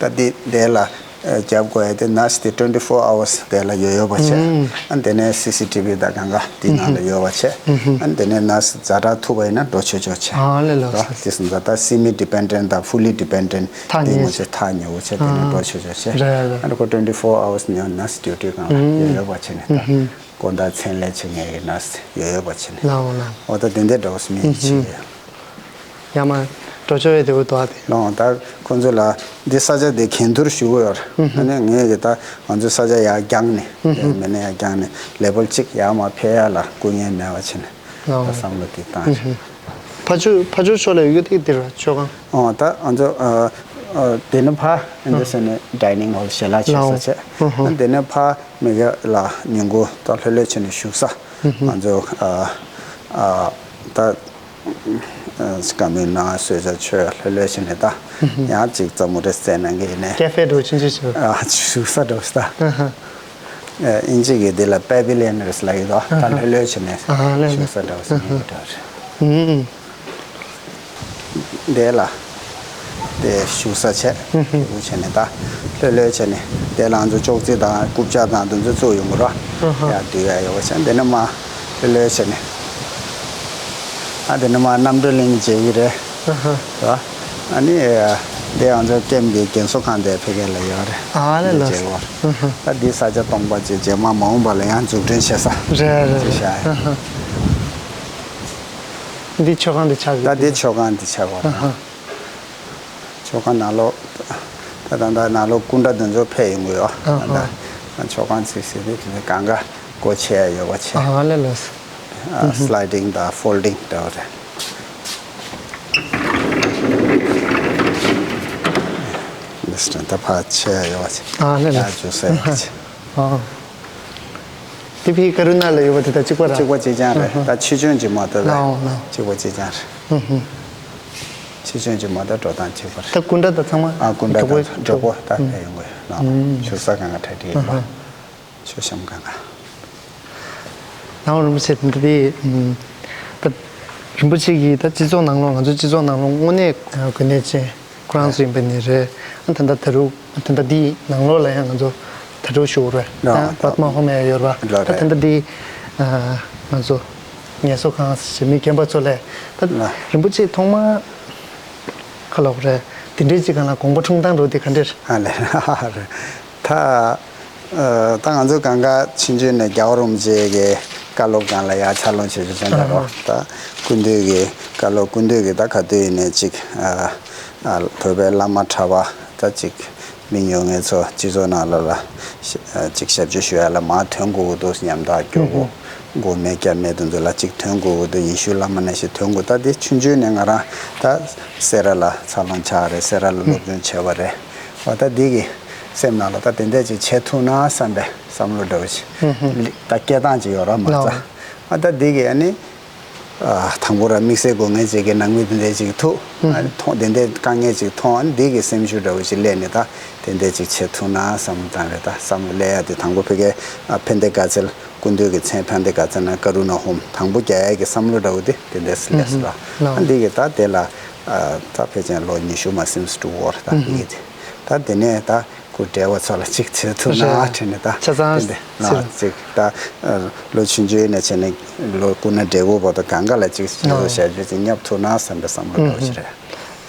ད་དེ་དེ་ལ་ཨ་རྒྱབ་དགོས་ཡ་དེ་ནར་སི་དེ་ཊུ་ཝེན་ཊི་ཕོར་ཨ་ཝར་སི་དེ་ལ་ཡོད་ཡོད་པ་བྱས། ཨུམ། ཨ་དེ་ནས་སི་སི་ཊི་བི་དང་གང་ག་དེ་ནང་ལ་ཡོད་པ་བྱས། ཨུམ། ཨ་དེ་ནས་ནར་སི་ཛ་དྲག་ཐུག་པ་ཡིན་ན་འགྲོ་ཆོག་ཆོག་བྱས། ཨ་ལེ་ལགས་རོ། སོ། དེ་སོང་ཙང་ད་སེ་མི་ཌི་པེན་ཌེན་ཊི་དང་ཕུ་ལི་ཌི་པེན་ཌེན་ཊི་ཐག་དེ་ཉེ་ངོ་ཆེ་ཐག་ཉེ་བོ་བྱས། དེ་ནས་ཨ་འགྲོ་ཆོག་ཆོག་བྱས། རེད་རེད། ཨ་ཁོ་ཊུ་ཝེན་ཊི་ཕོར་ཨ་ཝར་སི་ནང་ནར་སི་ཌིའུ་ཊི་སྒང་ལ་ཡོད་ཡོད་པ་བྱས་ནས་ད། ཨུམ། དགོང་དག་མཚན་ལས་བྱེད་མཁན་གྱི་ནར་སི་ཡོད་ཡོད་པ་བྱས་ནས་ད། ལའོ་ལའོ། འོ་ད་དེ་འདྲའི་འདྲ་བོ་སྨིན་ཡིན་ཕྱིན་ཡོད། ཡ་མ་འགྲོ་ཆོག་ཡོད་དེ་འུ་དོ་ཨ་དེ། ལོང་ད་ཁོང་ཚོ་ལ་འདི་ས་ཆ་དེ་འགན་འཁུར་ཞུ་གི་ཡོད་རེད། ཨ་ནི་ངས་ཀྱི་ད་ང་ཚོའི་ས་ཆ་ཡར་བརྒྱངས་ནས་ཨ་མི་སྣ་ཡར་བརྒྱངས་ནས་ལེ་བལ་གཅིག་ཡར་མར་འཕེལ་ཡ་ལ་སྐུ་ངལ་མེད་པ་བྱས་ནས་ད་བསམ་བློ་དེ་བཏང་བྱས། ཕ་ཇོ་ཕ་ཇོ་ཕྱོགས་ལ་ཡོད་གི་དེ་འདིར་ཆོས་ཁང་། ཨོ་ད་ང་ཚོ་ཨ་ ཨ། དེ་ནས་ཕར་འདི་ཟེར་ནས་ཌའི་ནིང་ཧོལ་ཞལ་ལག་མཆོད་ས་བྱས། ཨ། དེ་ནས་ཕར་མི་ག་ལ་ཉིན་གུང་ད་ལྷོད་ལྷོད་བྱས་ནས་བཞུགས་ས། ང་ཚོ་ཨ་ཨ་ད་ཨ་བཀའ་མོལ་གནང་གསོལ་ཇ་མཆོད་ལྷོད་ལྷོད་བྱས་ནས་ད་ཡང་ཅིག་རྩེད་མོ་རེ་རྩེ་གནང་གི་ཡིན་ནས། ཀེ་ཧྥེ་འདྲ་བོ་ཆུང་ཆུང་ཞིག་ཨ། བཞུགས་ས་འདྲ་བོ་ཞིག་ད། ཨ། ཨིན་ཇི་གི་འདི་ལ་པེ་བི་ལི་ཡན་རེད་ལབ་ཀྱི་འདུག་ད་ལྷོད་ལྷོད་བྱས་ནས་ཨ་ལེ་ལེ། བཞུགས་ས་འདྲ་བོ་ཞིག་ཡིན་གྱི་འདྲ་བོ་རེད། ཨུམ། དེ་ལ་དེ་བཞུགས་ས་བྱས། ཨུ་ཧུ། དེ་བྱས་ནས་ད་ལྷོད་ལྷོད་བྱས་ནས་དེ་ལ་ང་ཚོ་ཅོག་ཙེ་དང་རྐུབ་ཀྱག་དང་དེ་ཚོ་བཙུགས་ཡོང་གི་རེད། ཨ་ཧ། ཡར་བསྡུས་ཡ་ཡོད་པ་བྱས། དེ་ནས་མར་ལྷོད་ལྷོད་བྱས་ནས་ཨ་དེ་ནས་མར་རྣམ་གྲོལ་གླིང་མཇལ་གྱི་རེད། ཨ་ཧ། རེད་བ། ཨ་ནི་དེ་ང་ཚོ་ཀེམ་གྱི་རྒན་གསོ་ཁང་དེ་ཕ་གི་ལ་ཡོད་རེད། ཨ་ལེ་ལགས། མཇལ་གྱི་ཡོད་རེད། ཨ་ཧ། ད་འདི་ས་ཆ་སྟོང་པ་ཅིག་རྗེས་མ་མ་འོངས་པ་ལ་ཡང་འཛུགས་སྐྲུན་བྱེད་ས་རེད་རེད་རེད། བྱས་བཞག་ཡ། ཨ་ཧ། འདི་མཆོད་ཁང་འདི་ཆགས་ཀྱི་ད་འདི་འདུག་མཆོད་ཁང་འདི་ཆགས་པ་རེད། ཨ་ཧ། མཆོད་ཁང་ནང་ལོགས་ད་ད་ད་ནང་ལོགས་སྐུ་འདྲ་འདི་ཚོ་ཕེབས་ཡོང་གི་ཡོད། ཨ་ད་ཧ། ད་མཆོད་ཁང་ཚིག་ཟེར་དུས་དེ་ནས་གང་ག་སྒོ་ཕྱེ་ཡ་ཡོད་པ་བྱས། ཨ་ལེ་ལགས། ཨ་སི་ལའི་ཌིང་དང་ཕོལ་ཌིང་འདྲ་བ་རེད། འདི་ད་ཕར་ཕྱེ་ཡ་ཡོད་པ་བྱས། ཨ་ལེ་ལགས། ཡར་འཇུག་ས་ཡོད་པ་བྱས། ཨ། དེ་ཕི་ཀ་རུ་ན་ལ་ཡོད་པ་དེ་དང་གཅིག་པ་ར། གཅིག་པ་གཅིག་རྐྱང་རེད། ཨ་ཧ། ད་ཕྱི་ལྗོངས་ཀྱི་མ་གཏོགས་ལའོ་ལའོ། གཅིག་པ་གཅིག་རྐྱང་རེད། ཨ་ཧ། ཕྱི་ལྗོངས་ཀྱི་མ་གཏོགས་འགྲོ་སྟངས་གཅིག་པ་རེད། ད་སྐུ་འདྲ་དང་ཚང་མ་ཨ་སྐུ་འདྲ་དང་གྲོགས་པོ་ད་ཕེབས་ཡོང་གི་ཡོད། ཨ་ཧ། བཞུགས་ས་གང་ག་གྲ་སྒྲིག་ཡིན་པ། ཨ་ཧ། མཆོད་བཤམས་གང་ག་ནའོ་རིན་པོ་ཆེ་དེ་འདྲ་དེ། ཨ་ད་རིན་པོ་ཆེ་གིས་ད་སྤྱི་ཚོགས་ནང་ལོགས་ང་ཚོ་སྤྱི་ཚོགས་ནང་ལོགས་དངོས་གནས་གོ་གནས་ཅན། ཁོ་རང་ཚོ་ཡིན་པ་ནི་རེད། ཨ་ད་ལྟ་ད་རུང་ད་ལྟ་འདིའི་ནང་ལོགས་ལ་ཡང་ང་ཚོ་ད་རུང་ཞུ་རེད། ར་ད་པདྨ་ཧོམ་ཡང་ཡོད་ར། ར་ད་རེད། ད་ལྟ་འདི་ཨ་ང་ཚོ་ངལ་གསོ་ཁང་ཞེས་མི་རྒན་པ་ཚོ་ལས་ད་ར་རིན་པོ་ཆེ་ཐོག་མ་ཁ་ལོག་རེད། དེ་འདྲའི་ཅིག་གང་ལ་དགོངས་པ་འཁྲུངས་སྟངས་འགྲོ་དེ་ག་འདྲ་རེད། ཨ་ལེ་རེད། ད་ཨ་ད་ང་ཚོ་གང་ག་ཕྱིན་ཆད་ནས་རྒྱལ་བ་རིན་པོ་ཆེ་གི་བཀའ་སློབ་སྒང་ལ་ཡར་ཕྱག་ལས་བྱེད་རྒྱུ་ཅན་འདྲ་རོ། ཨ་ཧ། ད་སྐུ་མདུན་གྱི་བཀའ་སློབ་སྐུ་མདུན་གྱི་ད་ག་དུས་ཡིན་ནའི་ཅིག་ཨ་ཨ་བོད་པའི་བླ་མ་གྲྭ་པ་ད་ཅིག་མི་ཉུང་ངེས་ཚོ་སྤྱི་ཚོགས་ནང་ལ་ལ་ཤ་ཨ་ཅིག་ཞབས་ཕྱི་ཞུ་ཡ་ལ་མར་ཐོན་དགོས་ཀྱི་འདུག་ཉམ་ཐག་སྐྱོ་པོ་ཨ་ཧ། མགོ་མེད་སྐྱ་མེད་དེ་ཚོ་ལ་ཅིག་ཐོན་དགོས་ཀྱི་འདུག་ཡེ་ཤུ་བླ་མ་ནང་བཞིན་ཐོན་དགོས། ད་དེ་ཆུང་ཆུང་ནས་ང་རང་ད་སེ་ར་ལ་འཚར་ལོངས་ཆགས་རེད། སེ་ར་ལ་སློབ་སྦྱོང་བྱས་པ་རེད། ཨ་ད་འདི་གི་སེམས་ནང་ལ་ད་དེ་འདྲ་ཅིག་བྱེད་ཐུབ་ན་བསམ་པའི་བསམ་བློ་འདྲ་བོ་ཞིག་ཨ་ཧ། ད་སྐྱེ་སྟངས་ཅིག་ཡོད་ར་མ་ལགས། རྩ་ཨ་ད་འདི་གི་ཨ་ནི་ཨ་དང་པོ་ར་དམིགས་བསལ་དགོས་ངེས་ཅིག་གི་ནང་མི་དེ་འདྲ་ཅིག་ཐུག་ཨ་ནི་མཐོང་དེ་འདྲ་དཀའ་ངལ་ཅིག་མཐོང་། ཨ་ནི་འདི་གི་སེམས་ཤུགས་འདྲ་བོ་ཞིག་སླེབས་ནས་ད་དེ་འདྲ་ཅིག་བྱེད་ཐུབ་ན་བསམ་བློ་བཏང་རེད། ད་བསམ་བློ་སླེབས་ཡ་དེ་དང་པོ་ཕ་གི་ཨ་ཕན་བདེ་དགའ་ཚལ་སྐུ་མདུན་གྱི་མཚན་ཕན་བདེ་དགའ་ཚལ་ནང་ཀ་རུ་ན་ཧོམ་དང་པོ་རྒྱག་ཡ་གི་བསམ་བློ་འདྲ་བོ་དེ་དེ་འདྲ་སླེབས་སོང་ལ། ཨ་ནི་འདི་གི་ད་དེ་ལ་ཨ་ད་ཕལ་ཆེར་ལོ་ཉི་ཤུ་མ་ཟིན་འགྲོ་གི་རེད། ད་འདི་གི་དེ་ད་དེ་ནས་ད་སྐུ་བགྲེས་པ་ཚོ་ལ་ཅིག་བྱེད་ཐུབ་ན་རེད། དྲན་ནས་ད་ཆ་ཚང་དེ་འདྲ་ལ་ཅིག་ད་ལོ་ཆུང་ཆུང་ནས་བྱས་ནས་ལོ་སྐུ་ན་བགྲེས་པོ་བར་དུ་གང་ག་ལ་ཅིག་བྱེད་ཐུབ་ཞལ་བྱེད་ཅིག་བསྙབ་ཐུབ་ན་བསམ་པའི་བསམ་བློ་འདྲ་བོ་ཞིག་རེད།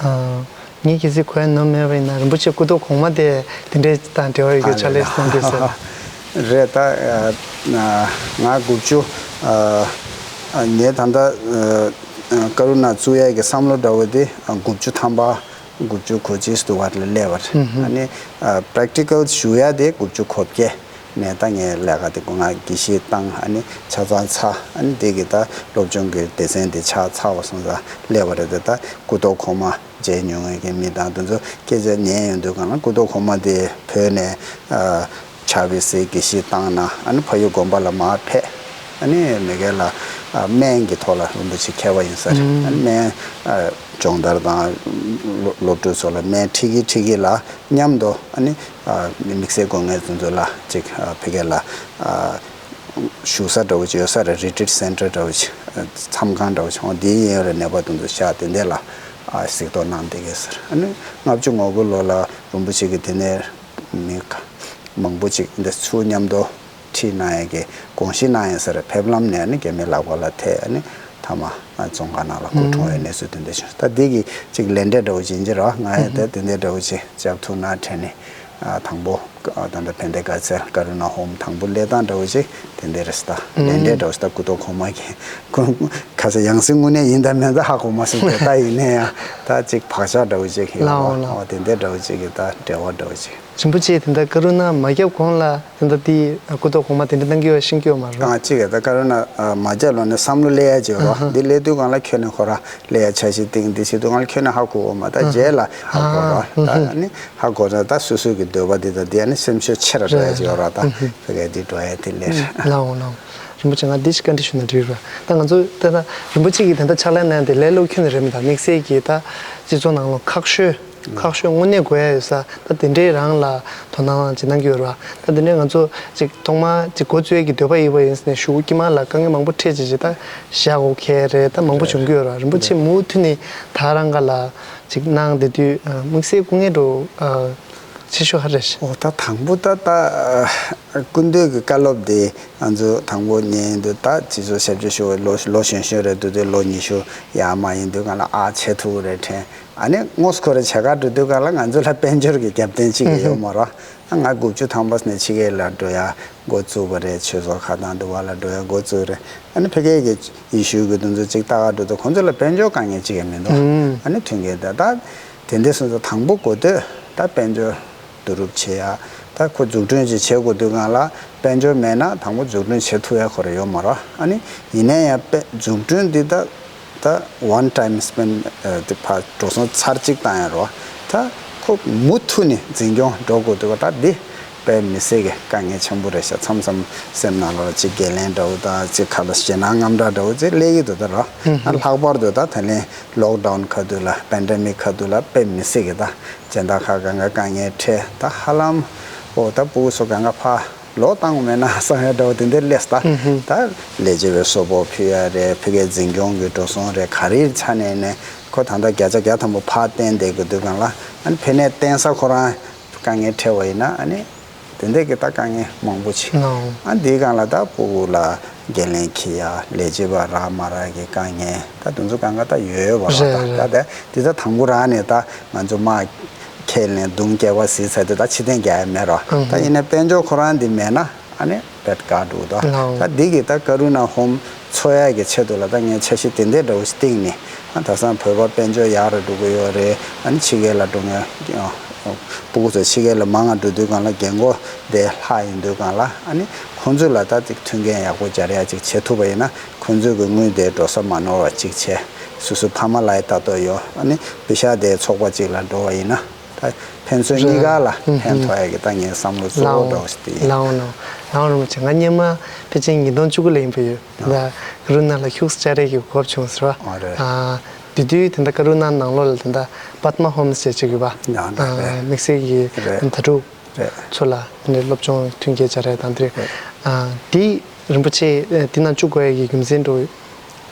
ཨ་ངས་གལ་སྲིད་གོ་ཡ་ནོར་མེད་པ་ཡིན་ན་རིན་པོ་ཆེ་སྐུ་ཐོག་གོང་མ་དེ་དེ་འདྲའི་དང་འབྲེལ་བ་ཡོད་རྒྱུ་ཆ་ལས་གསུང་གི་ཟེར། རེད་ད། ང་དགུ་བཅུ་ངས་ད་ལྟ་ཀ་རུ་ན་བཙུགས་ཡས་ཀྱི་བསམ་བློ་འདྲ་བོ་དེ་དགུ་བཅུ་ཐམ་པ་དགུ་བཅུ་གོ་གཅིག་དུ་བར་ལ་སླེབས་པ་རེད། ཨ་ནི་པེ་རེག་ཊི་ཀལ་ཞུ་ཡ་དེ་དགུ་བཅུ་གོ་བརྒྱད་ནས་ད་ངས་ལས་ཀ་དེ་ང་དགེ་བཤེས་བཏང་ཨ་ནི་ཆ་ཚང་ཚར། ཨ་ནི་དེ་གི་ད་སློབ་སྦྱོང་གི་སྡེ་ཚན་དེ་ཆགས་ཚར་བ་སོང་ཙང་སླེབས་པ་རེད་དེ། ད་སྐུ་ཐོག་གོང་མ་མཇལ་མྱོང་མཁན་གྱི་མི་དང་དེ་ཚོ་སྐད་ཆ་ཉན་ཡོང་དུས་གང་ལ་སྐུ་ཐོག་གོང་མ་དེ་བོད་ནས་ཕྱག་དཔེ་སའི་དགེ་བཤེས་བཏང་ན་ཨ་ནི་ཕ་ཡུལ་དགོན་པ་ལ་མར་ཕེབས། ཨ་ནི་མི་སྒེར་ལ་སྨན་གྱི་ཐོག་ལ་རིན་པོ་ཆེ་མཁས་པ་ཡིན་ས་རེད། ཨ་ནི་སྨན་སྦྱོང་བརྡར་དང་སློབ་སློབ་ཕྲུག་ཚོ་ལ་སྨན་ཁྲིད་ཀྱི་ཁྲིད་ཀྱི་ལ་མཉམ་དུ་ཨ་ནི་དམིགས་བསལ་དགོས་ངེས་དེ་ཚོ་ལ་ཅིག་ཕ་གི་ལ་བཞུགས་ས་འདྲ་བོ་ཅིག་ཡོད་ས་རེད། རི་ཊིརིཊ་སེན་ཊར་འདྲ་བོ་ཅིག་མཚམས་ཁང་འདྲ་བོ་ཅིག་འོང་དེའི་ཡན་རེ་ནད་པ་དེ་ཚོ་བཞག་དེ་འདྲ་ལ་གཟིགས་རྟོག་གནང་བསྡད་ཀྱི་ཟེར། ཨ་ནི་ལྔ་བཅུ་ང་དགུ་ལོ་ལ་རིན་པོ་ཆེ་གིས་དེ་ནས་མི་མང་པོ་ཅིག་འདི་ཚུར་མཉམ་དུ་ཁྲིད་གནང་ཡས་ཀྱི་དགོངས་གཞི་གནང་ཡས་ཟེར། ཕེབས་ལམ་ནས་ཨ་ནི་རྒྱ་མིའི་ལག་པ་ལ་ཐེབས། ཨ་ནི་མཐའ་མ་ཨ་བཙོན་ཁང་ནང་ལ་སྐུ་གྲོངས་ཡོད་གནས་ཚུལ་དེ་འདྲ་བྱུང་། ད་འདི་གི་ཅིག་ལས་འབྲས་འདྲ་བོ་ཅིག་ཡིན་གྱི་རེད་བ། ང་ཡང་ད་དེ་འདྲ་འདྲ་བོ་ཅིག་རྒྱབ་ཐུབ་ན་དྲན་ནས། ཨ་དང་པོ་ཨ་ད་ལྟ་ཕན་བདེ་དགའ་ཚལ་ཀ་རུ་ན་ཧོམ་དང་པོ་སླེབས་སྟངས་འདྲ་བོ་ཅིག་དེ་འདྲ་རེད་ད། ལས་འབྲས་འདྲ་བོ་ཅིག་ད་སྐུ་ཐོག་གོང་མ་གི་ཁ་ས་ཡང་སྲིད་དངོས་གནས་ཡིན་ད་མིན་ད་ཧ་གོ་མ་སོང་། དེ་ད་ཡིན་ནའི་ཡང་ད་ཅིག་བག་ཆགས་འདྲ་བོ་ཅིག་ཡོད་པ། ལའོ་ལའོ། ཨོ་དེ་འདྲ་འདྲ་བོ་ཅིག་གི་ད་འབྲེལ་བ་འདྲ་བོ་ཅིག་རིན་པོ་ཆེ་དེ་འདྲ་ཀ་རུ་ན་མ་བརྒྱབ་གོང་ལ་དེ་འདྲ་དེ་སྐུ་ཐོག་གོང་མ་དེ་འདྲ་གནང་གི་ཡོད་ཤེས་ཀྱི་ཡོད་མ་རེད། ཨ་གཅིག་ག་ད་ཀ་རུ་ན་མ་བརྒྱབ་ལོ་ནས་བསམ་བློ་སླེབས་ཡ་ཅིག་ཡོད་རོ། འདི་སླེབས་དུས་སྒང་ལ་ཁྱོད་ནས་ཁོ་ར་སླེབས་ཡ་འཆར་གཞི་བཏིང་འདི་བྱེད་དུས་སྒང་ལ་ཁྱོད་ནས་ཧ་གོ་གོ་མ་ད་རྗེས་ལ་ཧ་གོ་རོ། ད་ཨ་ནི་ཧ་གོ་ད་ད་སོ་སོ་གི་འདོད་པ་འདི་ད་འདི་ཨ་ནི་སེམས་ཤུགས་ཆེ་ར་འགྲོ་ཡ་ཅིག་ཡོད་རོ། ད་ཕ་གི་འདི་འགྲོ་ཡ་དེ་ལས་ལའོ་ལའོ། རིན་པོ་ཆེ་ང་འདི་ཞིག་བཀའ་འདྲི་ཞུ་ན་འགྲིག་རེད། ད་ང་ཚོ་ད་ད་རིན་པོ་ཆེ་གིས་ད་ལྟ་ཕྱག་ལས་གནང་དེ་ལས་སླ་པོ་ཁྱོན་ནས་རེད་མི་འདུག་དམིགས་བསལ་གྱིས་ད་སྤྱི་ཚོགས་ནང་ལ་ཁག་ཤོས་ཁག་ཤོས་དངོས་གནས་དགོས་ཡ་ཡོད་ས་ད་དེ་འདྲའི་རང་ལ་དོ་སྣང་ཅིག་གནང་གི་ཡོད་རེད་བ། ད་དེ་འདྲའི་ང་ཚོ་ཅིག་ཐོག་མ་ཅིག་འགོ་བཙུགས་ཡས་ཀྱི་འདོད་པ་ཡོད་པ་ཡིན་ཟེར་ནས་གཞུག་གུ་དཀྱིལ་མ་ལ་དཀའ་ངལ་མང་པོ་འཕྲད་བྱས་བྱས་ད་བཞག་དགོས་ཁེལ་རེད། ད་མང་པོ་བྱུང་གི་ཡོད་རེད། རིན་པོ་ཆེ་མུ་མཐུད་ནས་ད་རང་ག་ལ་ཅིག་གནང་བསྡད་དུས་དམིགས་བསལ་སྐུ་ངལ་འགྲོ་ཆེ་ཤོས་ཧ་རེད། ཨོ་ད་དང་པོ་ད་ད་སྐུ་མདུན་གྱི་བཀའ་སློབ་དེ་ང་ཚོ་དང་པོ་ཉན་དུས་ད་སྤྱི་ཚོགས་ཞབས་ཕྱི་ཞུ་བའི་ལོ་ལོ་གཞོན་གཞོན་རེད་འདུག་དུས་ལོ་ཉི་ཤུ་ཡར་མར་ཡིན་དུས་སྒང་ལ་ཨ་བྱེད་ཐུབ་ཀྱི་རེད་དྲན། ཨ་ནི་དངོས་སུ་ཁོ་རང་བྱེད་གར་འགྲོ་དུས་སྒང་ལ་ང་ཚོ་ལ་དཔལ་འབྱོར་གྱི་རྒྱབ་རྟེན་གཅིག་ཀྱང་ཡོད་མ་རེད། ཨ་ང་དགུ་བཅུ་ཐམ་པ་ནས་ཕྱི་རྒྱལ་ལ་འགྲོ་ཡ་འགོ་བཙུགས་པ་རེད། ཆོས་ཚོགས་ཁག་དང་འདི་བ་ལ་འགྲོ་ཡ་འགོ་བཙུགས་རེད། ཨ་ནི་ཕ་གི་གི་ཡེ་ཤུ་གི་དེ་ཚོ་ཅིག་ལྟ་ག་འགྲོ་དུས་ཁོང་ཚོ་ལ་དཔལ་འབྱོར་དཀའ་ངལ་གཅིག་ཀྱང་མི་འདུག་ཨ་ནི་མཐུན་རྐྱེན་དེ་ད་དེ་འདྲ་སོང་ཙང་དང་པོ་དགོས་དོན་ད་དཔལ་འབྱོར་བསྡུ་རུབ་བྱེད་ཡ། ད་ཁོ་འཛུགས་སྐྲུན་ཅིག་བྱེད་དགོས་དུས་སྒང་ལ་དཔལ་འབྱོར་མེད་ན་དང་པོ་འཛུགས་སྐྲུན་བྱེད་ཐུབ་ཡ་ཁོ་རང་ཡོད་མ་རེད། ཨ་ནི་ཡིན་ན་ཡང་དཔེ་འཛུགས་སྐྲུན་འདི་ད་ད་one time spend དེ་ཕར་འགྲོ་སོང་ཚར་གཅིག་བཏང་ཡ་རེད་བ། ད་ཁོ་མུ་མཐུད་ནས་འཛིན་སྐྱོང་འགྲོ་དགོས་དུས་ད་འདི་དཔེ་མི་སྲིད་ཀྱི་དཀའ་ངལ་ཆེན་པོ་རེད་ཤག་མཚམས་མཚམས་སེམས་ནང་ལོགས་ལ་ཅིག་འགན་ལེན་འདྲ་བོ་དང་ཅིག་ཁ་ལ་ཞེད་སྣང་ངམ་འདྲ་འདྲ་བོ་ཅིག་སླེབས་ཀྱི་འདུག་ད་ར། ཨ་ལྷག་པར་དུ་ད་ད་ལན་ལོག་ཌའུན་ཁ་ཐུག་ལ་པེན་ཌེ་མིག་ཁ་ཐུག་ལ་དཔེ་མི་སྲིད་ཀྱི་ད་སྦྱིན་བདག་ཁག་གང་ག་དཀའ་ངལ་འཕྲད་ད་ཧ་ལམ་ཨོ་ད་ཕྲུ་གུ་ཚོ་གང་ག་ཕར་ལོག་བཏང་དགོས་མེད་ན་བསམ་ཡ་འདྲ་བོ་དེ་འདྲ་སླེབས་ད། ད་ལས་བྱེད་པའི་གསོལ་ཕོགས་ཕུལ་ཡ་རེད། ཕ་གིའི་འཛིན་སྐྱོང་གི་འགྲོ་སོང་རེད། ག་རེའི་ཆ་ནས་ནས་ཁོ་ད་ལྟ་བརྒྱ་ཆ་བརྒྱ་ཐམ་པ་ཕར་བརྟེན་བསྡད་དགོས་དུས་སྒང་ལ་ཨ་ནི་ཕ་ནས་བརྟེན་ས་ཁོ་རང་དཀའ་ངལ་འཕྲད་པ་ཡིན་ན་ཨ་ནི་དེ་འདྲ་གི་ད་དཀའ་ངལ་མང་པོ་ཆེ། ཨ་འདིའི་སྒང་ལ་ད་ཕྲུ་གུ་ལ་འགན་ལེན་འཁྱེར་ཡ་ལས་བྱེད་པ་རག་མ་རག་གི་དཀའ་ངལ་ད་དེ་ཚོ་གང་ག་ད་ཡོད་པ་རེད། ད་ད་དེ་ད་དང་པོ་རང་ནས་ད་ང་ཚོ་མ་ཁས་ལེན་རྡུང་སྐྱེལ་བ་ཟིན་ཚར་དུས་ད་ཕྱིར་འཐེན་རྒྱག་ཡ་མེད་རོ། ད་ཡིན་ན་དཔལ་འབྱོར་ཁོ་རང་འདི་མེད་ན་ཨ་ནི་བེད་དཀའ་འགྲོ་དོ། ད་འདི་གི་ད་ཀ་རུ་ན་ཧོམ་འཚོ་ཡ་གི་ཆེད་དུ་ལ་ད་ངས་འཆར་གཞི་དེ་འདྲའི་འདྲ་བོ་ཞིག་བཏིང་ནས་ཨ་ད་སང་བོད་པ་དཔལ་འབྱོར་ཡག་རུ་འགྲོ་གི་ཡོད་རེད། ཨ་ནི་ཕྱི་རྒྱལ་ལ་འགྲོ་མཁན་ཕྲུ་གུ་ཚོ་ཕྱི་རྒྱལ་ལ་མང་ང་འགྲོ་དུས་སྒང་ལ་རྒན་གོག་དེ་ལྷག་ཡིན་དུས་སྒང་ལ་ཨ་ནི་ཁོང་ཚོ་ལ་ད་ཅིག་མཐུན་རྐྱེན་ཡག་པོ་སྦྱར་ཡ་ཅིག་བྱེད་ཐུབ་པ་ཡིན་ན་ཁོང་ཚོ་གི་དངུལ་དེ་འགྲོ་ས་མ་ནོར་བ་ཅིག་བྱས་སོ་སོ་ཕ་མ་ལ་ཡ་ལྟ་རྟོག་ཡོད། ཨ་ནི་པེ་ཤ་དེ་ཚོགས་པ་ཅིག་ལ་འགྲོ་བ་ཡིན་ན། ད་ཕན་ཚུན་གཉིས་ཀ་ལ་ཕན་ཐོགས་ཡ་གི་ད་ངའི་བསམ་བློ་གཙོ་བོ་འདྲ་བོ་ཞིག་དེ་ཡིན། ལའོ་ལའོ་ལའོ་རིན་པོ་ཆེ་ང་སྔོན་མ་ཕལ་ཆེར་ཉིས་སྟོང་བཅུ་དགུ་ལ་ཡིན་པ་ཡོད། ད་ཀ་རུ་ན་ལ་ཤུགས་སུ་བཅར་ཡས་ཀྱི་གོ་སྐབས་བྱུང་ཟེར་བ། ཨ་རེད། ཨ་དེ་དུས་དེ་འདྲ་ཀ་རུ་ན་ནང་ལོགས་ལ་དེ་འདྲ་པདྨ་ཧོམ་ཟེར་ཅིག་ཡོད་པ། ཡང་འདྲ་རེད། དམིགས་བསལ་གྱི་རེད། དྭ་ཕྲུག་རེད། ཚོ་ལ་དེ་འདྲའི་སློབ་སྦྱོང་མཐུན་རྐྱེན་སྦྱར་ཡས་དང་དེ་རེད། རེད། ཨ་དེ་རིན་པོ་ཆེ་དེ་ནང་བཅུག་དགོས་ཡས་ཀྱི་རྒྱུ་མཚན་འདྲ་བོ།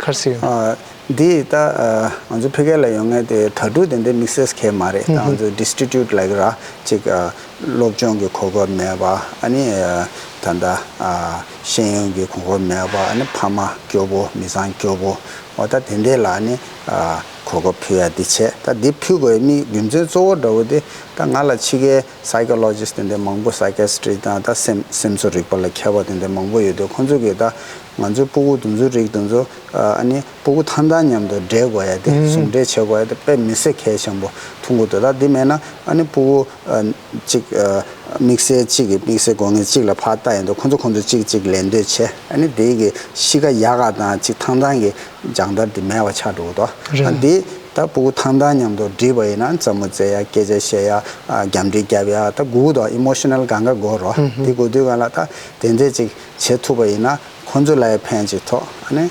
ག་རེ་ཟེར་ཡོད། ཨ་འདི་ད་ཨ་ང་ཚོ་ཕ་གི་ལ་ཡོང་མཁན་དེ་དྭ་ཕྲུག་དེ་འདྲའི་དམིགས་བསལ་གང་ཡང་མ་རེད། ད་ང་ཚོ་destitute like ར་ཅིག་ཨ་སློབ་སྦྱོང་གི་གོ་སྐབས་མེད་པ། ཨ་ནི་ཨ་ད་ལྟ་ཨ་ཤེས་ཡོན་གྱི་གོ་སྐབས་མེད་པ། ཨ་ནི་ཕ་མ་སྐྱོ་པོ་མི་ཚང་སྐྱོ་པོ་འོ་ད་དེ་འདྲའི་ལ་ཨ་ནི་ཨ་གོ་སྐབས་ཕུལ་ཡ་འདི་བྱས། ད་འདི་ཕུལ་དགོས་ཡ་དམིགས་རྒྱུ་མཚན་གཙོ་བོ་འདྲ་བོ་དེ་ད་ང་ལ་ཕྱི་རྒྱལ་psychologist དེ་འདྲ་མང་པོ་psychiatrist དང་ད་སེམས་སེམས་གསོ་རིག་པ་ལ་མཁས་པ་དེ་འདྲ་མང་པོ་ཡོད་དུས་ཁོང་ཚོ་གིས་ད་ང་ཚོའི་ཕྲུ་གུ་དེ་ཚོའི་རིགས་དེ་ཚོ་ཨ་ནི་ཕྲུ་གུ་ཐང་ཐང་མཉམ་དུ་འདྲེས་དགོས་ཡ་དེ་ཟུང་འབྲེལ་བྱེད་དགོས་ཡ་དེ་དཔེ་མི་སྲིད་གལ་ཆེན་པོ་མཐོང་གི་འདུག་ད་དེ་མེད་ན་ཨ་ནི་ཕྲུ་གུ་ཨ་གཅིག་ཨ་དམིགས་བསལ་གཅིག་གི་དམིགས་བསལ་དགོས་ངེས་གཅིག་ལ་ཕར་ལྟ་ཡིན་དུས་ཁོང་ཚོ་ཁོང་ཚོ་གཅིག་གཅིག་ལད་ཟློས་བྱས། ཨ་ནི་དེ་གི་གཤིས་ཀ་ཡག་ག་དང་གཅིག་ཐང་ཐང་གི་སྦྱང་བརྡར་དེ་མེད་པ་ཆགས་འགྲོ་གི་འདུག་ཨ་འདི་ད་ཕྲུ་གུ་ཐང་ཐང་མཉམ་དུ་སྒྲིག་པ་ཡིན་ན་རྩེད་མོ་རྩེ་ཡ་སྐད་ཆ་བཤད་ཡ་ཨ་རྒྱབ་འདྲི་རྒྱབ་ཡ་ད་དགོས་འདུག emotional གང་ག་དགོས་རོ། དེ་དགོས་དུས་སྒང་ལ་ད་དེ་འདྲས་ཅིག་བྱེད་ཐུབ་པ་ཡིན་ན་ཁོང་ཚོ་ལ་ཡ་ཕན་ཅིག་ཐོགས། ཨ་ནི་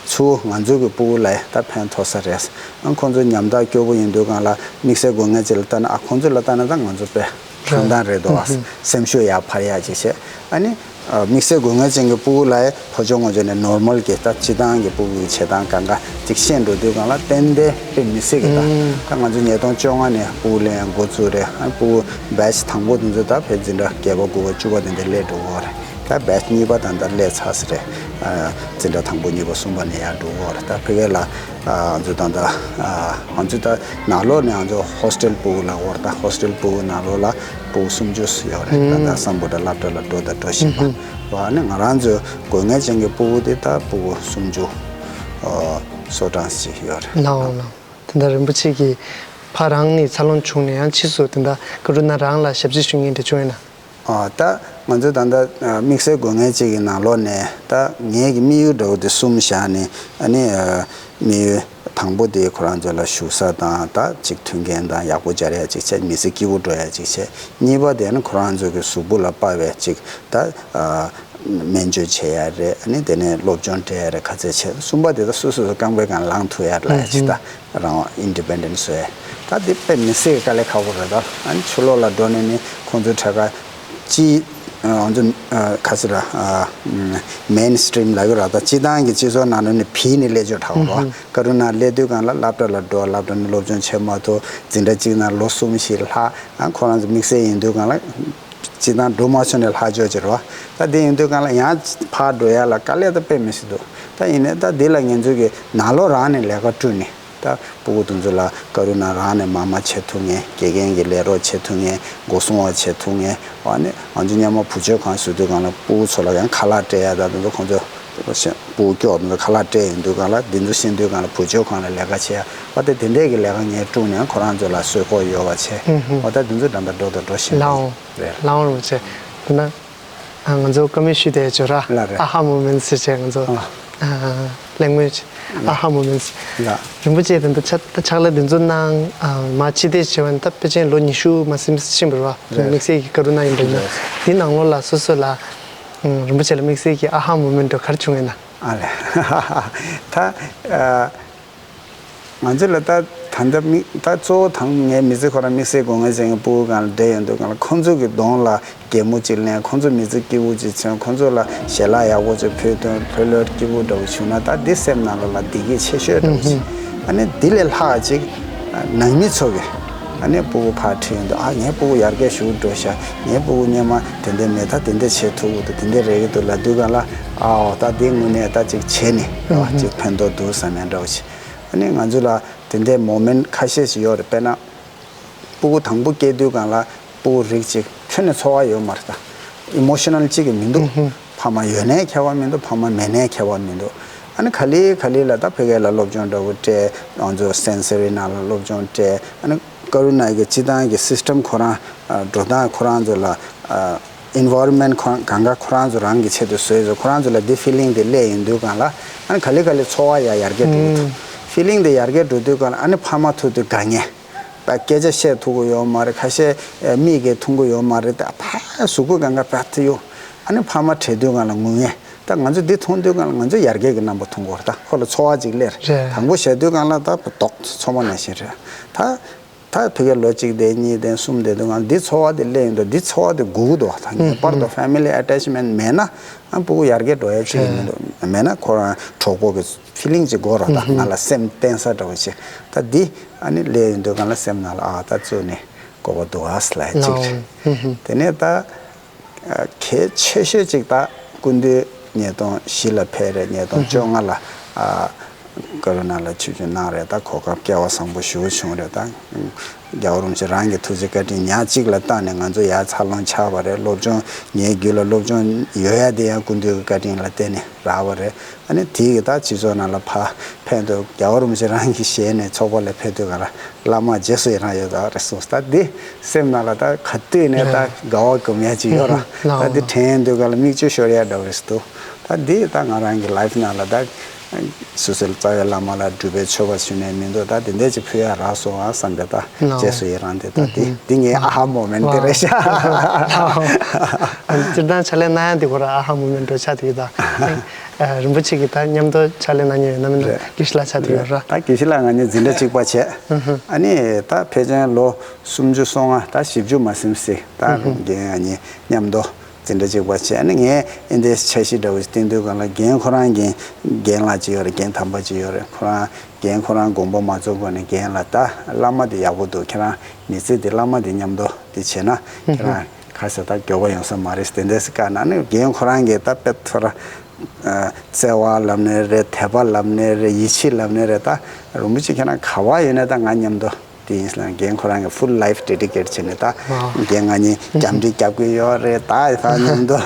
ཚུར་ང་ཚོ་གི་ཕྲུ་གུ་ལ་ཡ་ད་ཕན་ཐོགས་ས་རེད། ཨ་ཁོང་ཚོ་ཉམ་ཐག་སྐྱོ་པོ་ཡིན་དུས་སྒང་ལ་དམིགས་བསལ་དགོས་ངེས་ཅིག་ལ་ལྟ་ན་ཨ་ཁོང་ཚོ་ལ་ལྟ་ན་ད་ང་ཚོ་དཔེ་ཐང་ཐང་རེད་འདུག་ཨ། སེམས་ཤུགས་ཡར་འཕར་ཡ་ཅིག་བྱས། ཨ་ནི་དམིགས་བསལ་དགོས་ངེས་ཅན་གྱི་ཕྲུ་གུ་ལ་ཕར་ཕྱོགས་ངོས་ཕྱོགས་ནས་normal གྱི་ད་སྤྱི་བཏང་གི་ཕྲུ་གུ་གི་བྱེད་སྟངས་གང་ག་ཅིག་ཤེས་འགྲོ་དུས་སྒང་ལ་ཏན་ཏན་དཔེ་མི་སྲིད་ཀྱི་ད་ད་ང་ཚོ་ཉིས་སྟོང་བཅོ་ལྔ་ནས་ཕྲུ་གུ་ལེན་འགོ་བཙུགས་རེད། ཨ་ཕྲུ་གུ་batch དང་པོ་དེ་ཚོ་ད་ཕར་འཛིན་གྲྭ་བརྒྱད་པ་དགུ་པ་བཅུ་པ་དེ་འདྲ་སླེབས་འགྲོ་གི་རེད། ད་batch གཉིས་པ་ད་ད་སླེབས་ཚར་ས་རེད། ཨ་འཛིན་གྲྭ་དང་པོ་གཉིས་པ་གསུམ་པ་ནས་ཡར་འགྲོ་གི་རེད། ད་ཕ་གི་ལ་ཨ་ང་ཚོ་ད་ད་ཨ་ང་ཚོ་ད་ནང་ལོགས་ནས་ང་ཚོ་hostel ཕྲུ་གུ་ལ་འོར་ད་hostel ཕྲུ་གུ་ནང་ལོགས་ལ་ཕྲུ་གུ་སུམ་ཅུ་ཡོད་རེད། ད་ད་སམ་བྷོ་ཊ་སློབ་གྲྭ་ལ་འགྲོ་དང་འགྲོ་བཞིན་པ་བ་ནི་ང་རང་ཚོའི་དགོས་ངེས་ཅན་གྱི་ཕྲུ་གུ་དེ་ད་ཕྲུ་གུ་སུམ་ཅུ་ཨ་སོ་གྲངས་ཤིག་ཡོད་རེད། ལའོ་ལའོ། དེ་འདྲ་རིན་པོ་ཆེ་གིས་ ཕ་རང་ནས་འཚར་ལོངས་བྱུང་ནས་ཡང་ཕྱིས་སུ་དེ་འདྲ་ཀ་རུ་ན་རང་ལ་ཞབས་ཕྱི་ཞུ་མཁན་དེ་བྱུང་ཡོད་ན། ཨ་ད་ང་ཚོ་ད་ལྟ་དམིགས་བསལ་དགོས་ངེས་ཅིག་གི་ནང་ལོགས་ནས་ད་ངེད་ཀྱི་དམིགས་ཡུལ་འདྲ་བོ་དེ་གསུམ་བཞག་ནས། ཨ་ནི་དམིགས་ཡུལ་དང་པོ་དེ་ཁོ་རང་ཚོ་ལ་བཞུགས་ས་དང་ད་ཅིག་མཐུན་རྐྱེན་དང་ཡག་པོ་སྦྱར་ཡ་ཅིག་བྱས། མི་ཚེ་སྐྱིད་པོ་འགྲོ་ཡ་ཅིག་བྱས། གཉིས་པ་དེ་ནི་ཁོ་རང་ཚོ་གི་གཟུགས་པོ་ལ་དཔའ་བའི་ཅིག་ད་ཨ་སྨན་བཅོས་བྱེད་ཡ་རེད། ཨ་ནི་དེ་ནས་སློབ་སྦྱོང་སྤྲད་ཡ་རེད། ག་ཚད་བྱས། གསུམ་པ་དེ་ད་སོ་སོ་སོ་རྐང་པའི་སྒང་ལངས་ཐུབ་ཡ་ལ་ཡ་ཅིག་ད་རང་དབང་ཨིན་ཌི་པེན་ཌེན་ཊི་བཟོ་ཡ། ད་དེ་དཔེ་མི་སྲིད་དཀའ་ལས་ཁག་པོ་རེད། ད་ཨ་ནི་ཕྱི་ལོགས་ལ་འགྲོ་ནས་ནི་ཁོང་ཚོའི་གྲས་ཀ་སྤྱི་ང་ཚོ་ག་ཟེར་ར། མེན་སི་ཊི་རིམ་ལབ་ཀྱི་ར། ད་སྤྱི་བཏང་གི་སྤྱི་ཚོགས་ནང་ནས་ནི་བིས་ནས་སླེབས་ཆོག་དྲག་པོ་རེད། ཀ་རུ་ན་སླེབས་དུས་སྒང་ལ་སློབ་གྲྭ་ལ་འགྲོ། སློབ་གྲྭ་ནས་སློབ་སྦྱོང་བྱེད་མ་ཐུབ། འཛིན་གྲྭ་གཅིག་ནང་ལོ་གསུམ་བཞི་ལྷག་ཨ་ཁོ་རང་ཚོ་དམིགས་བསལ་ཡིན་དུས་སྒང་ལ་སྤྱི་བཏང་འགྲོ་མ་ཆོག་ནས་ལྷག་ཆོག་ཅིག་རེད་པ། ད་དེ་ཡིན་དུས་སྒང་ལ་ཡང་ཕར་འགྲོ་ཡ་ལ་དཀའ་ལས་ད་དཔེ་མི་སྲིད་འདུག་ད་ཡིན་ནའི་ད་དེ་ལ་ང་ཚོ་གི་ནང་ལོགས་རང་ནས་ལས་ཀ་བསྐྲུན་ནས། ད་སྤུ་གུ་དེ་ཚོ་ལ་ཀ་རུ་ན་རང་ནས་མ་མ་བྱེད་ཐུབ་མཁན། དགེ་རྒན་གྱི་ལས་རོགས་བྱེད་ཐུབ་མཁན། སྒོ་སྲུང་བ་བྱེད་ཐུབ་མཁན། ཨ་ནི་ང་ཚོ་སྔོན་མ་བུ་བཅོལ་ཁང་བཟོ་དུས་སྒང་ལ་སྤུ་གུ་ཚོ་ལ་ཡང་ཁ་ལག་སྤྲད་ཡ། ད་དེ་ཚོ་ཁོང་ཚོ་སྤུ་གུ་སྐྱོ་དེ་ཚོ་ཁ་ལག་སྤྲད་ཡོང་དུས་སྒང་ལ་དེ་ཚོ་ཤེས་དུས་སྒང་ལ་བུ་བཅོལ་ཁང་ལ་ལས་ཀ་བྱེད་ཡ། ཨ་ད་དེ་འདྲས་ཀྱི་ལས་ཀ་ངས་བསྐྲུན་ནས་ཁོ་རང་ཚོ་ལ་གསོལ་ཕོགས་ཡོད་པ་བྱས། ཨ་ད་དེ་ཚོ་ད་ལྟ་འགྲོ་དང་འགྲོ་བཞིན་ལའོ་རེད། ལའོ་རིན་པོ་ཆེ། དེ་ན། ང་ཚོ་བཀའ་མོལ་ཞུས་བསྡད་ཡོད་ར། ལགས་རེད། ཨ་ཧ་མོ་མེན་ཊི་ཟེར་བྱས་ང་ཚོ། ཨ། གླེང་མོལ་བྱས། ཨ་ཧ་མོ་མེན་ཊི། ལགས། རིན་པོ་ཆེ་དེ་འདྲ་ཕྱག་ཕྱག་ལས་དེ་ཚོ་གནང་། མ་ཕྱི་བལྟས་བྱས་པ་ན་ད་ཕལ་ཆེར་ལོ་ཉི་ཤུ་མ་ཟིན་ཕྱིན་པ་རེད་པ། རེད། དམིགས་བསལ་གྱི་ཀ་རུ་ན་ཡིན་པ་ཡིན་ན། རེད། དེའི་ནང་ལོགས་ལ་སོ་སོ་ལ། རིན་པོ་ཆེ་ལ་དམིགས་བསལ་གྱི་ཨ་ཧ་མོ་མེན་ཊི་ག་རེ་བྱུང་ཡོད་ན། ཨ་ལས། ད། ཨ། ང་ཚོ་ལ་ད་ད་ལྟ་མི་ད་གཙོ་བོ་དང་ངའི་མི་ཚེ་ཁོ་རང་དམིགས་བསལ་དགོས་ངེས་ཅན་གྱི་སྤུ་གུ་སྒང་ལ་བསྡད་ཡོང་དུས་སྒང་ལ་ཁོང་ཚོ་གི་གདོང་ལ་གད་མོ་ཅིག་ལེན། ཁོང་ཚོ་མི་ཚེ་སྐྱིད་པོ་ཅིག་བྱུང་། ཁོང་ཚོ་ལ་ཞལ་ལག་ཡག་པོ་ཅིག་ཕུལ་དུས་ལྷོད་ལྷོད་སྐྱིད་པོ་འདྲ་བོ་བྱུང་ན་ད་འདི་སེམས་ནང་ལོགས་ལ་བདེ་སྐྱིད་ཆེ་ཤོས་འདྲ་བོ་ཅིག་ཨ་ནི་འདི་ལས་ལྷག་ཅིག་ནང་མི་ཚོ་གི་ཨ་ནི་སྤུ་གུ་ཕར་ཁྲིད་ཡོང་དུས། ཨ་ངའི་སྤུ་གུ་ཡར་རྒྱས་ཞུ་འགྲོ་ཤག་ངའི་སྤུ་གུ་སྔོན་མ་དེ་འདྲ་མེད། ད་དེ་འདྲ་བྱེད་ཐུབ་ཀྱི་འདུག་དེ་འདྲ་རེད་ཀྱི་འདུག་ལབ་དུས་སྒང་ལ། ཨའོ་ད་འདི་དངོས་གནས་ད་ཅིག་བྱས་ནས་རེད་པ། ཅིག་ཕན་ཐོགས་འདུག་བསམ་ཡ་འདྲ་བོ་ཅིག་ཨ་ནི་ང་ཚོ་ལ་དེ་འདྲའི་མོ་མེན་ཊི་ཁ་ཤས་ཤིག་ཡོད་རེད། དཔེར་ན། སྤུ་གུ་དང་པོ་སྐྱེས་དུས་སྒང་ལ་སྤུ་གུ་རིགས་གཅིག་ཁྱོན་ནས་ཚོར་བ་ཡོད་མ་རེད། ད་ཨི་མོ་ཤ་ནལ་གཅིག་གི་མི་འདུག་ཕ་མ་ཡོད་ནའི་ཁྱད་པར་མི་འདུག་ཕ་མ་མེད་ནའི་ཁྱད་པར་མི་འདུག་ཨ་ནི་ག་ལེ་ག་ལེ་ལ་ད་ཕ་གི་ལ་སློབ་སྦྱོང་འདྲ་བོ་སྤྲད། ང་ཚོ་སེན་སོ་རི་ནང་ལ་སློབ་སྦྱོང་སྤྲད། ཨ་ནི་ཀ་རུ་ན་གི་སྤྱི་བཏང་གི་སིས་ཊམ་ཁོ་རང་འགྲོ་སྟངས་ཁོ་རང་ཚོ་ལ། ཨེན་ཝའི་རོན་མེན་ཊི་ཁོ་རང་གང་ག་ཁོ་རང་ཚོ་རང་གི་ཆེད་དུ་བཟོས་བཟོས། ཁོ་རང་ཚོ་ལ་འདི་ཕི་ལིང་དེ་སླེབས་ཡོང་དུས་སྒང་ལ། ཨ་ནི་ག་ལེ་ག་ལེ་ཚོར་བ་ཡ་ཡར་རྒྱས་འགྲོ་གི་འདུག་ཕི་ལིང་དེ་ཡར་རྒྱས་འགྲོ་དུས་སྒང་ལ་ཨ་ནི་ཕ་མ་ཐུག་དུས་དགའ་ངེས། ད་སྐད་ཆ་བཤད་ཐུབ་ཀྱི་ཡོད་མ་རེད། ཁ་ཤས་མིག་གིས་མཐོང་གི་ཡོད་མ་རེད། ད་ཕ་གཟུགས་པོ་གང་ག་བད་ཐུ་ཡོད། ཨ་ནི་ཕ་མ་བྲལ་དུས་སྒང་ལ་ངུ་ངེས། ད་ང་ཚོ་འདི་མཐོང་དུས་སྒང་ལ་ང་ཚོ་ཡར་རྒྱས་ཀྱི་རྣམ་པ་མཐོང་གི་ཡོད་རེད། ད་ཁོ་ལ་ཚོར་བ་ཅིག་སླེབས་རེད། དང་པོ་བཤད་དུས་སྒང་ལ་ད་མདོག་ཚོར་མ་ནང་བཞིན་རེད། ད་ད་ཕ་གི་ལོ་གཅིག་བསྡད་གཉིས་བསྡད་གསུམ་བསྡད་དུས་སྒང་ལ་འདི་ཚོར་བ་དེ་སླེབས་ཡོང་དུས་འདི་ཚོར་བ་དེ་སྒུག་གི་འདུག་ད་ངེས་པར་དུ་ཕེ་མི་ལི་ཨེ་ཊེཆ་མེན་ཊི་མེད་ན། ཨ་སྤུ་གུ་ཡར་རྒྱས་འགྲོ་ཡ་ཅིག་ཡིན་མི་འདུག་མེད་ན་ཁོ་རང་གྲོགས་པོ་གི་ཕི་ལིང་ཅིག་དགོས་རེད། ད་ང་ལ་སེམས་གཏིང་ཟབ་འདྲ་བོ་ཅིག་ད་འདི་ཨ་ནི་སླེབས་ཡོང་དུས་སྒང་ལ་སེམས་ནང་ལ་ཨ་ད་བཙུགས་ནས་དགོས་པ་འདུག་ཨ་ཟེར་ལབ་ཡ་ཅིག་རེད། དེ་ནས་ད་གལ་ཆེ་ཤོས་ཅིག་ད་སྐུ་མདུན་ཉིས་སྟོང་བཞི་ལ་ཕེབས་རེད། ཉིས་སྟོང་བཅོ་ལྔ་ལ་ཨ་ཀ་རུ་ན་ལ་ཆིབས་བསྒྱུར་གནང་རེད། ད་གོ་སྐབས་སྐལ་བ་བཟང་པོ་ཞེ་པོ་བྱུང་རེད། ད་རྒྱལ་བ་རིན་པོ་ཆེ་རང་གི་ཐུགས་རྗེ་བཀའ་དྲིན་ཉག་གཅིག་ལ་བཏང་ནས་ང་ཚོ་ཡར་འཚར་ལོངས་ཆགས་པ་རེད། སློབ་སྦྱོང་ངའི་རྒྱུད་ལ་སློབ་སྦྱོང་ཡོད་ཡ་དེ་ཡང་སྐུ་མདུན་གྱི་བཀའ་དྲིན་ལ་བརྟེན་ནས་རག་པ་རེད། ཨ་ནི་དེ་གི་ད་སྤྱི་ཚོགས་ནང་ལ་ཕར་ཕེབས་དུས་རྒྱལ་བ་རིན་པོ་ཆེ་རང་གི་ཞལ་ནས་ཚོགས་པ་ལ་ཕེབས་དུས་སྒང་ལ་བླ་མ་རྗེས་སུ་ཡི་རང་ཡོད་ད་རེད་གསུངས། ད་འདི་སེམས་ནང་ལ་ད་ག་དུས་ནས་ད་དགའ་བ་སྒོམ་ཡ་ཅིག་ཡོད་ར། ད་འདི་དྲན་དུས་སྒང་ལ་མིག་ཆུ་ཤོར་ཡ་འདྲ་བོ་རེད་འདུག་ད་འདི་ད་ང་རང་གི་ལའིཕ་ནང་ལ་ད་སོ་སོའི་རྩ་བའི་བླ་མ་ལ་སྒྲུབ་པའི་མཆོད་པ་ཞུ་ནས་མི་འདུག་ད་དེ་འདྲས་ཅིག་ཕུལ་ཡ་རག་སོང་ཨ་བསམ་པའི་ད་རྗེས་སུ་ཡི་རང་དེ་ད་འདི་འདི་ངའི་ཨ་ཧ་མོ་མེན་ཊི་དེ་རེད་ཤག་སྤྱིར་བཏང་ཕྱག་ལས་གནང་ཡ་འདི་ཁོ་ར་ཨ་ཧ་མོ་མེན་ཊི་འདྲ་ཆགས་འདུག་ད། རིན་པོ་ཆེ་གིས་ད་མཉམ་དུ་ཕྱག་ལས་གནང་མྱོང་ཡོད་ན་མིན་ན། རེད། དགེ་བཤེས་ལགས་ཆགས་བསྡད་ཡོད་ར། ད་དགེ་བཤེས་ལགས་ང་གཉིས་འཛིན་གྲྭ་གཅིག་པ་བྱས། ཨ་ནི་ད་ཕལ་ཆེར་ལོ་སུམ་ཅུ་སོ་ལྔ་ད་བཞི་བཅུ་མ་ཟིན་སྲིད་ད་རྒན་ང་གཉིས་མཉམ་དུ་འཛིན་གྲྭ་གཅིག་པ་བྱས། ཨ་ནི་ངས་ཨེ་འདྲའི་འཆར་གཞི་འདྲ་བོ་ཞིག་བཏིང་དུས་སྒང་ལ་རྒན་ཁོ་རང་རྒན་རྒན་ལགས་ཅིག་ཡོད་རེད། རྒན་དམ་པ་ཅིག་ཡོད་རེད། ཁོ་རང་རྒན་ཁོ་རང་དགོངས་པ་མ་རྫོགས་གོང་ནས་རྒན་ལགས་ད་བླ་མ་དེ་ཡག་པོ་འདུག་ཁྱེད་རང་མི་ཚེ་འདི་བླ་མ་དེ་མཉམ་དུ་དེ་བྱས་ན་ཁྱེད་རང་ག་ས་ད་མགྱོགས་པ་ཡོང་ས་མ་རེད་དེ་འདྲས་བཀའ་གནང་ནས་རྒན་ཁོ་རང་གིས་ད་དཔེ་ཐོ་ར་བརྩེ་བ་ལབ་ནས་རེད། དད་པ་ལབ་ནས་རེད། ཡིད་ཆེས་ལབ་ནས་རེད། ད་རིན་པོ་ཆེ་ཁྱེད་རང་ག་བ་ཡོད་ནས་ད་ང་མཉམ་དུ་ དེ་ཡིན་ལ་རྒན་ཁོ་རང་གི་full life dedicate་བྱས་ནས་ད་རྒན་ང་གཉིས་རྒྱབ་འདྲི་རྒྱབ་ཀྱི་ཡོད་རེད། ད་ད་མཉམ་དུ་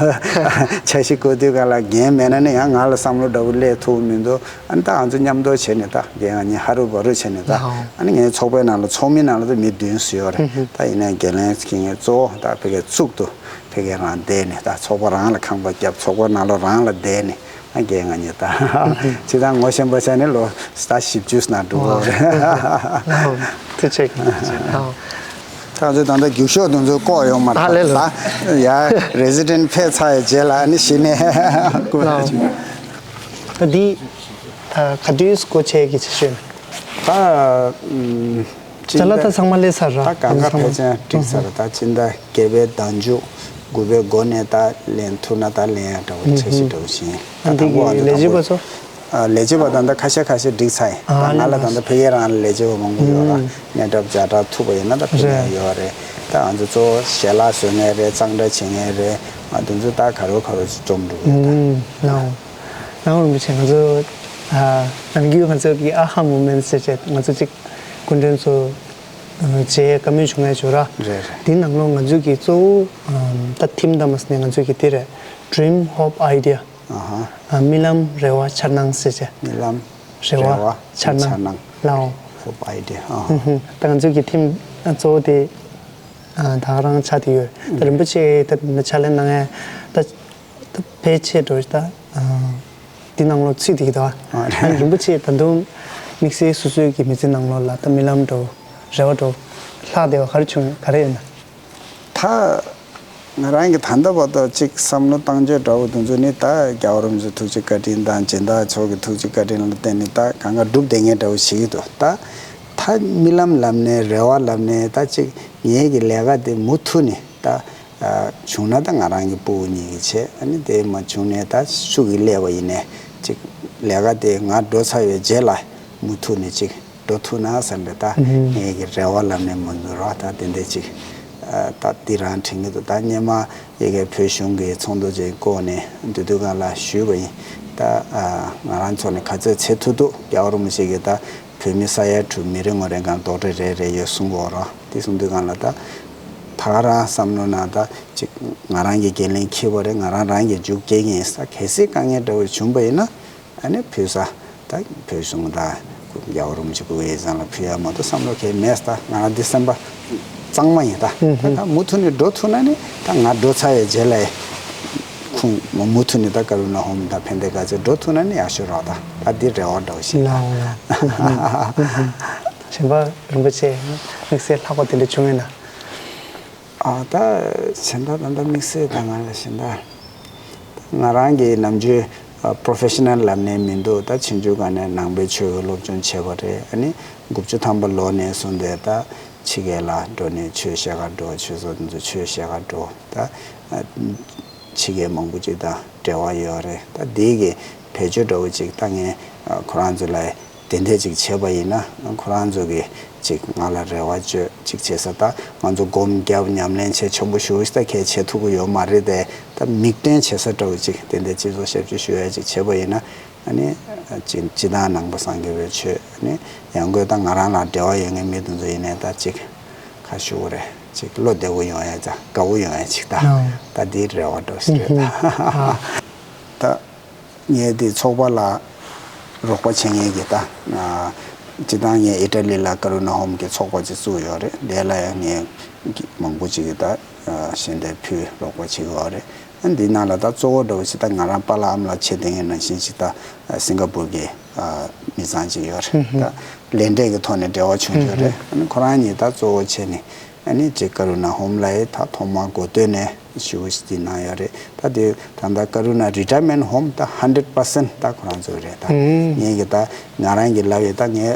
འཆར་གཞི་བཀོད་དུས་ག་ལ་རྒན་མེད་ན་ནི་ཡང་ང་ལ་བསམ་བློ་འདྲ་བོ་སླེབས་ཐུབ་མི་འདུག་ཨ་ནི་ད་ང་ཚོ་མཉམ་དུ་བྱས་ནས་ད་རྒན་ང་གཉིས་ཧ་རུ་བ་རུ་བྱས་ནས་ད་ཨ་ནི་ངའི་ཚོགས་པའི་ནང་ལ་ཚོགས་མི་ནང་ལ་ད་མི་བདུན་ཙམ་ཡོད་རེད། ད་ཡིན་ན་འགན་ལེན་གྱི་ངས་གཙོ་བོ་ད་ཕ་གིར་གཙུག་ཏུ་ཕ་གིར་རང་བསྡད་ནས་ད་ཚོགས་པ་རང་ལ་ཁང་པ་བརྒྱབ། ཚོགས་པ་ནང་ལོགས་རང་ལ་བསྡད་ནས། ཨ་རྒན་ང་གཉིས་ད། ཅི་ད་ངོ་ཤེས་པ་ཆ་ནས་ལོ་ཟླ་བཞི་བཅུ་ན་འགྲོ་གི་རེད། ཐུགས་རྗེ་ཆེ། ད་ཚོད་ད་ལྟ་རྒྱུགས་ཤོག་དེ་ཚོ་བཀོག་ཡོང་མ་ཐག་ད་ཡ་resident ཕེབས་ཚར་ཡི་རྗེས་ལ་ཨ་ནི་གཞི་ནས་བཀོད་ཡ་ཅིག་ད་འདི་ག་དུས་སྒོ་ཕྱེ་གི་ཆེ་ཤོས། ད་ཅ་ལག་ད་ཚང་མ་སླེབས་ཚར་ར། ད་གང་ག་ཕལ་ཆེར་འགྲིག་ཚར་ར། ད་སྤྱི་ཟླ་བརྒྱད་པའི་ཟླ་མཇུག་དགུ་པའི་འགོ་ནས་ད་ལེན་ཐུབ་ན་ད་ལེན་ཡ་འདྲ་བོ་འཆར་གཞི་འདྲ་བོ་ཞིག་ཡིན། ད་དང་པོ་ཨ་ནི་ལས་བྱེད་པ་ཚོ། ལས་བྱེད་པ་ད་ལྟ་ཁ་ཤས་ཁ་ཤས་འགྲིག་ཚར་ཡིན། ད་ང་ལ་ད་ལྟ་ཕ་གིར་རང་ལ་ལས་བྱེད་པ་མང་པོ་ཡོད་ར། གནས་སྐབས་བརྒྱ་ཕྲག་ཐུབ་པ་ཡིན་ན་ད་ཕ་གིར་ཡོད་རེད། ད་ང་ཚོ་གཙོ་བོ་ཞལ་ལག་བཟོ་མཁན་རེད། གཙང་སྦྲ་བྱེད་མཁན་རེད། ང་དེ་ཚོ་ད་ག་རོ་ག་རོ་ཅིག་འཛོམས་འགྲོ་གི་ཡོད་ད། ནའོ་རིན་པོ་ཆེ། ང་ཚོ་ནམ་རྒྱུན་ང་ཚོ་གི་ཨ་ཧ་མུ་མེན་ཊི་ཟེར་བྱས་ང་ཚོ་གཅིག་སྐུ་མགྲོན་ཚོ་མཇལ་བཀའ་མོལ་བྱུང་ཡ་བྱོས་ར། རེད་རེད། དེའི་ནང་ལོགས་ང་ཚོ་གི་གཙོ་བོ་ད་ཐིམ་དམ་ནས་ང་ཚོ་གི་དེ་རེད། Dream, Hope, Idea། ཨ་ཧ། རྨི་ལམ་རེ་བ་འཆར་སྣང་ཟེར་བྱས། རྨི་ལམ་རེ་བ་འཆར་སྣང་། ལའོ། Hope, Idea། ཨ་ཧ། ད་ང་ཚོ་གི་ཐིམ་གཙོ་བོ་དེ་ད་ག་རང་ཆགས་བསྡད་ཡོད། ད་རིན་པོ་ཆེ་ད་ཕྱག་ལས་གནང་ཡ་ད། ད་ཕལ་ཆེར་འགྲོ་ད། འདི་ནང་ལོགས་ཚུད་བསྡད་ཀྱི་འདུག་ཨ་ནི་རིན་པོ་ཆེ་ད་དུང་དམིགས་བསལ་སོ་སོའི་གི་མི་ཚེ་ནང་ལོགས་ལ་ད་རྨི་ལམ་འགྲོ་རེ་བ་འགྲོ་ལྷག་བསྡད་པ་ག་རེ་བྱུང་ག་རེ་ཡོད་ན། ད་ང་རང་གི་ད་ལྟ་བར་དུ་གཅིག་བསམ་བློ་བཏང་བྱ་འདྲ་བོ་དེ་ཚོ་ནི་ད་རྒྱལ་བ་རིན་པོ་ཆེ་ཐུགས་རྗེ་བཀའ་དྲིན་དང་སྦྱིན་བདག་ཚོ་གི་ཐུགས་རྗེ་བཀའ་དྲིན་ལ་བརྟེན་ནས་ད་གང་ག་སྒྲུབ་བསྡད་མཁན་འདྲ་བོ་ཞིག་གི་འདུག་ད་ད་རྨི་ལམ་ལབ་ནས་རེ་བ་ལབ་ནས་ད་གཅིག་ངེད་ཀྱི་ལས་ཀ་དེ་མུ་མཐུད་ནས་ད། བྱུང་ན་ད་ང་རང་གི་སྤུ་གུ་གཉིས་ཀྱི་བྱས། ཨ་ནི་དེ་མ་བྱུང་ནས་ད་ཤུགས་ཀྱིས་སླེབས་པ་ཡིན་ནའི་ཅིག་ལས་ཀ་དེ་ང་འགྲོ་ཚར་བའི་རྗེས་ལ་མུ་མཐུད་ནས་ཅིག་འགྲོ་ཐུབ་ན་བསམ་པའི་ད་ངེད་ཀྱི་རེ་བ་ལབ་ནས་མ་འཛུལ་རོགས། ད་དེ་འདྲ་ཅིག་ད་འདི་རང་དྲན་གྱི་འདུག་ད་སྔོན་མ་ཡ་གི་བོད་གཞུང་གི་ཚོགས་འདུ་ཅིག་བསྐོངས་ནས་འདུས་སྡོད་ཁང་ལ་ཞུས་པ་ཡིན། ད་ང་རང་ཚོ་ནས་ག་ཚོད་བྱེད་ཐུབ་ཐུབ་རྒྱལ་བ་རིན་པོ་ཆེ་གིས་ད་བོད་མི་ས་ཡ་དྲུག་མི་རེ་ངོ་རེ་གང་ཌོག་ཊར་རེ་རེ་ཡོད་གསུང་གི་ཡོད་རེད། དེ་གསུང་དུས་སྒང་ལ་ད་ད་ག་རང་བསམ་བློ་ནང་ད་ཅིག་ང་རང་གི་འགན་ལེན་འཁྱེར་བ་རེད། ང་རང་རང་གི་མཇུག་སྐྱེལ་གྱི་ཡིན་ས། གལ་སྲིད་དཀའ་ངལ་འདྲ་བོ་བྱུང་པ་ཡིན་ན་ཨ་ནི་ཕུལ་ས་ད་བོད་གཞུང་ད་རྒྱལ་བ་རིན་པོ་ཆེ་སྐུ་ངོ་ཡི་སང་ལ་ཕུལ་ཡ་མ་གཏོགས་བསམ་བློ་གང་ཡང་མེད་ས། ད་ང་རང་འདི་སེམས་པ་གཙང་མ་ཡིན། ད་ད་ད་མུ་མཐུད་ནས་འགྲོ་ཐུབ་ན་ནི་ད་ང་འགྲོ་ཚར་བའི་རྗེས་ལ་ཁུངས་མ་མུ་མཐུད་ནས་ད་ཀ་རུ་ན་ཧོམ་ད་ཕན་བདེ་དགའ་ཚལ་འགྲོ་ཐུབ་ན་ནི་ཡག་ཤོས་རེད། ད་ད་འདི་རེ་བ་འདྲ་བོ་ཞིག་ལ། གཞན་པ་རིན་པོ་ཆེ་དམིགས་བསལ་ལྷག་པ་དེ་འདྲ་བྱུང་ཡོད་ན། ཨ་ད་གཞན་དག་ད་ལྟ་དམིགས་བསལ་ད་ང་ལ་གཞན་དག་ང་རང་གི་ནམ་རྒྱུན་པོ་རོ་ཕེ་ཤ་ནལ་ལབ་ནས་མི་འདུག་ད་ཆུང་ཆུང་སྒང་ནས་ནང་པའི་ཆོས་ཀྱི་སློབ་སྦྱོང་བྱས་པ་རེད། ཨ་ནི་དགུ་བཅུ་ཐམ་པ་ལོ་ནས་བཟུང་སྟེ་ད་ཕྱི་རྒྱལ་ལ་འགྲོ་ནས་ཆོས་བཤད་ག་འགྲོ། ཆོས་ཚོགས་དེ་ཚོ་ཆོས་བཤད་ག་འགྲོ། ད་ཕྱི་རྒྱལ་མང་པོ་ཅིག་དང་འབྲེལ་བ་ཡོད་རེད། ད་འདི་གི་བེད་སྤྱོད་འདྲ་བོ་ཅིག་ད་ངས་ཁོ་རང་ཚོ་ལ་དེ་འདྲས་ཅིག་བྱས་པ་ཡིན་ན་ཁོ་རང་ཚོ་གིས་ཅིག་ང་ལ་རེ་བ་བཅོལ་ཅིག་བྱེད་ས། ད་ང་ཚོ་སྒོམ་རྒྱབ་ཉམས་ལེན་བྱེད་ཆེན་པོ་ཞེ་པོ་ཞིག་ད་གས་བྱེད་ཐུབ་ཀྱི་ཡོད་མ་རེད་དེ། ད་མིག་སྟོན་བྱེད་ས་འདྲ་བོ་ཅིག་དེ་འདྲས་སྤྱི་ཚོགས་ཞབས་ཞུ་ཞུ་ཡ་ཅིག་བྱས་པ་ཡིན་ན་ཨ་ནི་སྤྱི་སྤྱི་བཏང་ནང་པ་སངས་རྒྱས་པའི་ཆོས། ཨ་ནི་ཡང་སྒོས་ད་ང་རང་ལ་འབྲེལ་བ་ཡོད་མཁན་མི་དེ་ཚོ་ཡིན་ནའི་ད་ཅིག་ཁ་ཞུ་བ་རེད། ཅིག་བློ་བདེ་བོ་ཡོང་ཡ་ཅིག་དགའ་བོ་ཡོང་ཡ་ཅིག་ད་ད་འདི་རེ་བ་འདྲ་བོ་ཞིག་རེད་ད། ད། ངས་དེ་ཚོགས་པ་ལ་རོགས་པ་བྱེད་མཁན་གྱི་ད། སྤྱི་བཏང་ངས་ཨི་ཊ་ལི་ལ་ཀ་རུ་ན་ཧོམ་གྱི་ཚོགས་པ་ཅིག་བཙུགས་ཡོད་རེད། དེ་ལ་ཡང་ངས་མང་པོ་ཅིག་གི་ད་ཞལ་འདེབས་ཕུལ་རོགས་པ་བྱེད་ཀྱི་ཡོད་རེད། ཨ་འདི་ནང་ལ་ད་གཙོ་བོ་འདྲ་བོ་ཞིག་ད་ང་རང་པཱ་ལགས་ཨ་མ་ལགས་བྱེད་བསྡད་མཁན་ནང་བཞིན་ཞིག་ད་སིང་ག་པུར་གྱི་མི་ཚང་ཅིག་ཡོད་རེད། ད་ལས་འབྲས་ཀྱི་ཐོག་ནས་འབྲེལ་བ་བྱུང་ཡོད་རེད། ཨ་ནི་ཁོ་རང་གཉིས་ད་གཙོ་བོ་བྱས་ནས། ཨ་ནི་ཅིག་ཀ་རུ་ན་ཧོམ་ལ་ཡི་ད་ཐོག་མ་འགོ་སྟོད་ནས་ཞུ་ཞིག་དེ་གནང་ཡོད་རེད། ད་དེ་ད་ལྟ་ཀ་རུ་ན་རི་ཊ་ཡར་མེན་ཊི་ཧོམ་ད་ཧན་ཌེ་རེ་ཊི་པར་སེན་ཊི་ད་ཁོ་རང་ཚོ་རེད། ད་ངས་གི་ད་ང་རང་གི་ལབ་ཡི་ད་ངའི་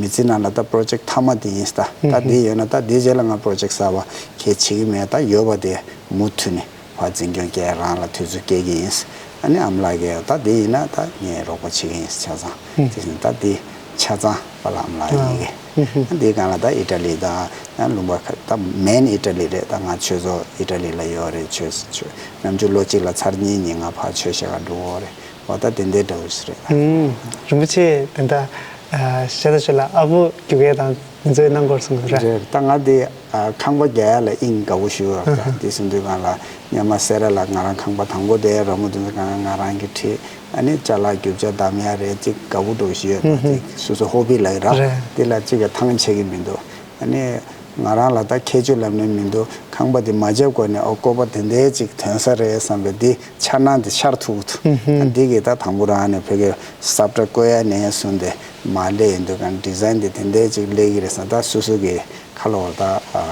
མི་ཚེ་ནང་ལ་ད་པོ་རོ་ཇེག་ཊི་མཐའ་མ་དེ་ཡིན། ད་ད་དེ་ཡོད་ན་ད་དེ་རྗེས་ལ་ང་པོ་རོ་ཇེག་ཊི་གསར་པ་གལ་བྱེད་ཀྱི་མེད། ད་ཡོད་པ་དེ་མུ་མཐུད་ནས་ཕར་འཛིན་སྐྱོང་སྐྱེལ་རང་ལ་དུས་ཚོད་སྐྱེལ་གྱི་ཡིན། ཨ་ནི་ཨ་མ་ལགས་ཀྱིས་ད་དེ་ཡིན་ན་ད་ངས་རོགས་པ་བྱེད་ཀྱི་ཡིན། ཆ་ཚང་དེ་བཞིན་ད་དེ་ཆ་ཚང་པཱ་ལགས་ཨ་མ་ལགས་ཡིན་གི། ཨ་འདིའི་སྒང་ལ་ད་ཨི་ཊ་ལི་དང་ཡང་ལུང་པ་ཁ་ད་མེན་ཨི་ཊ་ལི་རེད། ད་ང་ཆོས་ཚོགས་ཨི་ཊ་ལི་ལ་ཡོད་རེད། ཆོས་ཆོས་ནམ་རྒྱུན་ལོ་གཅིག་ལ་ཚར་གཉིས་གཉིས་ང་ཕར་ཆོས་བཤད་ག་འགྲོ་གི་ཡོད་རེད། འོ་ད་དེ་འདྲའི་འདྲ་བོ་ཞིག་རེད། ཨུམ། རིན་པོ་ཆེ་དེ་འདྲ་ཨ་བཤད་ད་ཆོས་ལ་ཨ་བུ་རྒྱུག་ཡས་དང་ ཚོའི་གནང་སྐོར་གསུངས་ར། རེད། ད་ང་དེ་ཨ་ཁང་པ་རྒྱག་ཡ་ལ་དབྱིངས་དགའ་བོ་ཞུ་བ་ད་དེ་གསུང་དུས་སྒང་ལ་སྔོན་མ་སེ་ར་ལ་ང་རང་ཁང་པ་དང་པོ་དེ་རོལ་མོ་འདི་ཚོ་སྒང་ང་རང་གིས་ཁྲིད། ཨ་ནི་ཅ་ལག་རྒྱུ་ཆ་བདམས་ཡ་རེད། ཅིག་དགའ་བོ་འདྲ་བོ་ཞིག་ཡོད་ད། ཅིག་སོ་སོ་ཧོ་བི་ལབ་ཀྱི་ར། རེད། དེ་ལ་ཅིག་གི་ཐང་ཆད་ཀྱི་མི་འདུག་ཨ་ནི་ང་རང་ལ་ད་ཁྱད་ཆོས་ལབ་ནས་མི་འདུག་ཁང་པ་དེ་མ་བརྒྱབ་གོང་ནས་ཨོ་བཀོད་པ་དེ་འདྲའི་ཅིག་ཐོན་ས་རེད་བསམ་པའི་འདི་འཆར་སྣང་དེ་འཆར་ཐུབ་ཐུབ། ཨ་འདི་གི་ད་དང་པོ་རང་ནས་བོད་སྐད་སབ་ཏྲ་བཀོད་ཡ་ནས་བཟུང་སྟེ་མར་སླེབས་ཡིན་དུས་གང་ཌི་ཛའིན་དེ་དེ་འདྲའི་ཅིག་སླེབས་ཀྱི་རེད་བསམ། ད་སོ་སོ་གི་ཁ་ལོ་ད་ཨ་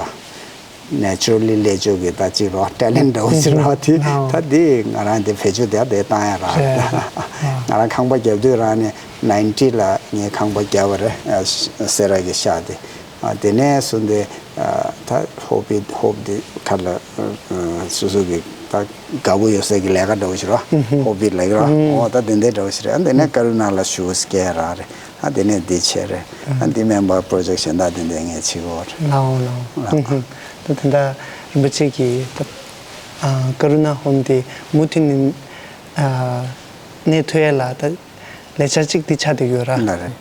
ནེ་ཅུ་ར་ལི་སླེབས་ཆོག་གི་ད་ཅིག་རོ་ཊེ་ལེན་ཊི་འདྲ་བོ་ཅིག་རོ། དེ་ཨ་ད་དེ་ང་རང་དེ་བེད་སྤྱོད་དེ་དེ་བཏང་ཡ་ར། རེད། ང་རང་ཁང་པ་བརྒྱབ་དུས་རང་ནས་ནའིན་ཊི་ལ་ངས་ཁང་པ་བརྒྱབ་པ་རེད། ཨ་སེ་ར་གི་ཤག་དེ། ཨ་དེ་ནས་བཟུང་སྟེ་ཨ་ད་ཧོ་བི་ཧོབ་དེ་ཁ་ལ་ཨ་སོ་སོ་གི་ད་དགའ་པོ་ཡོད་སའི་གི་ལས་ཀ་འདྲ་བོ་ཞིག་རོ། ཧོ་བི་ལབ་ཀྱི་རོ། ཨོ་ད་དེ་འདྲའི་འདྲ་བོ་ཞིག་རེད། ཨ་དེ་ནས་ཀ་རུ་ན་ལ་ཞུ་སྐད་རག་རེད། ཨ་དེ་ནས་འདི་བྱས་རེད། ཨ་འདི་མིན་པ་པོ་རོ་ཇེག་གཞན་དག་དེ་འདྲའི་ངས་བྱེད་ཀྱི་ཡོད་རེད། ལའོ་ལའོ། ལའོ། ད་དེ་འདྲ་རིན་པོ་ཆེ་གིས་ད་ཨ་ཀ་རུ་ན་ཧོམ་དེ་མུ་མཐུད་ནས་ཨ་གནས་ཐུབ་ཡ་ལ་ད་ལས་འཆར་གཅིག་དེ་ཆགས་བསྡད་ཡོད་ར། ལ་རེད།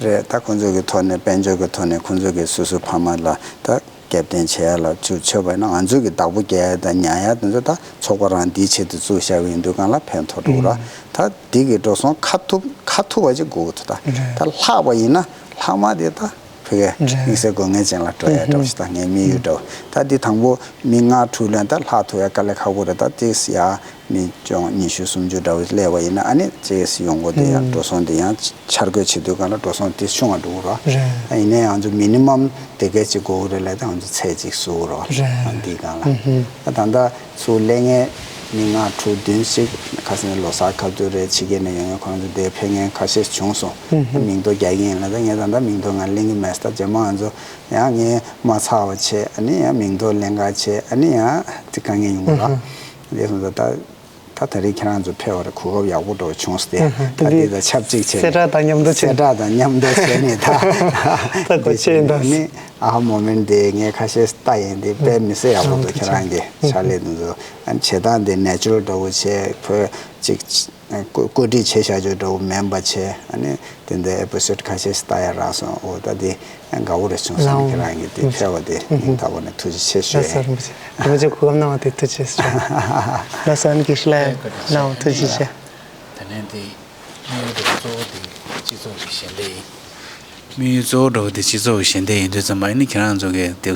རེད། ད་ཁོང་ཚོ་གི་ཐོག་ནས་དཔལ་འབྱོར་གི་ཐོག་ནས་ཁོང་ཚོ་གི་སོ་སོའི་ཕ་མ་ལ་ད་རྒྱབ་རྟེན་བྱེད་ཡ་ལ་ཚུར་ཆོད་པ་ཡིན་ན་ང་ཚོ་གི་བདག་པོ་རྒྱག་ཡ་དང་ཉར་ཡ་དེ་ཚོ་ད་ཚོགས་པ་རང་འདིའི་ཆེད་དུ་བཙུགས་བཞག་པ་ཡིན་དུས་གང་ལ་ཕན་ཐོགས་འགྲོ་གི་ར། ད་འདི་གི་འགྲོ་སོང་ཁ་ཐུབ་ཁ་ཐུབ་པ་ཅིག་དགོས་ཀྱི་འདུག་ད་རེད། ད་ལྷག་པ་ཡིན་ན་ལྷག་མ་དེ་ད་ཕ་གིའི་རེད། དམིགས་བསལ་དགོས་ངེས་ཅན་ལ་འགྲོ་ཡ་འདྲ་བོ་ཞིག་ད་ངའི་དམིགས་ཡུལ་འདྲ་བོ། ད་འདི་དང་པོ་མི་ལྔ་དྲུག་ལོན་ད་ལྷག་ཐུབ་ཡ་དཀའ་ལས་ཁག་པོ་རེད། ད་ཏིས་ཡ་མི་ཅོང་ཉི་ཤུ་སུམ་ཅུ་འདྲ་བོ་སླེབས་པ་ཡིན་ན་ཨ་ནི་ཅེས་ཡོང་སྒོ་དེ་ཡང་འགྲོ་སོང་དེ་ཡང་འཆར་འགོད་བྱེད་དུས་གང་ལ་འགྲོ་སོང་དེ་ཆུང་བ་འགྲོ་གི་རོ། རེད། ཡིན་ནའི་ང་ཚོ་མི་ནི་མམ་དེ་ག་ཅིག་དགོས་ཀྱི་རེད་ལབ་ད་ང་ཚོ་ཚད་ཅིག་བཟོ་གི་རོ། རེད། འདི་གང་ལ་ད་ད་ལྟ་ཚུར་སླེབས་མཁན་མི་ལྔ་དྲུག་བདུན་ཞིག་ཁ་སང་ལོ་གསར་སྐབས་དུས་རེད་ཕྱི་རྒྱལ་ནས་ཡོང་མཁན་ཁོང་ཚོ་དེ་ཕེབས་མཁན་ཁ་ཤས་བྱུང་སོང་། མིང་ཐོ་རྒྱག་གི་ཡིན་ལབ་ད་ངས་ད་ལྟ་མིང་ཐོ་ང་ལེན་གྱི་མེད། ད་རྗེས་མ་ང་ཚོ་ཡང་ངས་མ་ཚར་བ་བྱས་ཨ་ནི་ཡང་མིང་ཐོ་ལེན་ག་བྱས་ཨ་ནི་ཡང་དེ་དཀའ་ངལ་ཡོང་གི་ར། དེ་སོང་ཙང་ད་ད་ད་རེས་ཁྱེད་རང་ཚོ་ཕེབས་པ་རེད། གོ་སྐབས་ཡག་པོ་འདྲ་བོ་བྱུང་སྟེ་ད་དེ་དང་ཆབས་ཅིག་བྱས་ནས་སེ་དྲག་དང་མཉམ་དུ་བྱས་གསལ་བསྒྲགས་དང་མཉམ་དུ་བྱས་ནས་ད་ད་གོ་ཆེ་ཡིན་ད། ནི་ཨ་ཧ་མོ་མེན་ཊི་དེ་ངས་ཁ་ཤས་ལྟ་ཡིན་དེ་དཔེ་མི་སྲིད་ཡག་པོ་འདུག་ཁྱེད་རང་གི་ཕྱག་ལས་དེ་ཚོ་ཨ་ནི་བྱེད་སྟངས་དེ་ནེ་ཅུ་རལ་འདྲ་བོ་བྱས་བོད་ཅིག་བཀོད་བཀོད་སྒྲིག་བྱས་བཞག་ཆོག་འདྲ་བོ་མིན་པ་བྱས། ཨ་ནི་དེ་འདྲའི་ཨེ་པི་སོ་ཌི་ཁ་ཤས་ཤིག་ལྟ་ཡ་རག་སོང་། འོ་ད་དེ་དགའ་བོ་རེ་བྱུང་སོང་། ལའོ། ཁྱེད་རང་གི་དེ་ཕེབས་པ་དེ་སྙིང་ཐག་པ་ནས་ཐུགས་རྗེ་ཆེ་ཞུ་ཡ་ཡིན། ལགས་སོ་རིན་པོ་ཆེ། རིན་པོ་ཆེ་གོ་སྐབས་གནང་བ་དེ་ཐུགས་རྗེ་ཆེ་ཞུ། ལགས་སོ་ཨ་ནི་གི་ཤུ་ལ་ཡ་ལའོ་ཐུགས་རྗེ་ཆེ། དེ་ནས་དེ་དམིགས་ཡུལ་དེ་གཙོ་བོ་དེ་སྤྱི་ཚོགས་ཀྱི་ཞལ་འདེབས་ཡིན། དམིགས་ཡུལ་གཙོ་བོ་འདྲ་བོ་དེ་སྤྱི་ཚོགས་ཀྱི་ཞལ་འདེབས་ཡིན་དུས་ཙམ་པ་ཡིན་ན་ཁྱེད་རང་ཚོ་གི་དེ་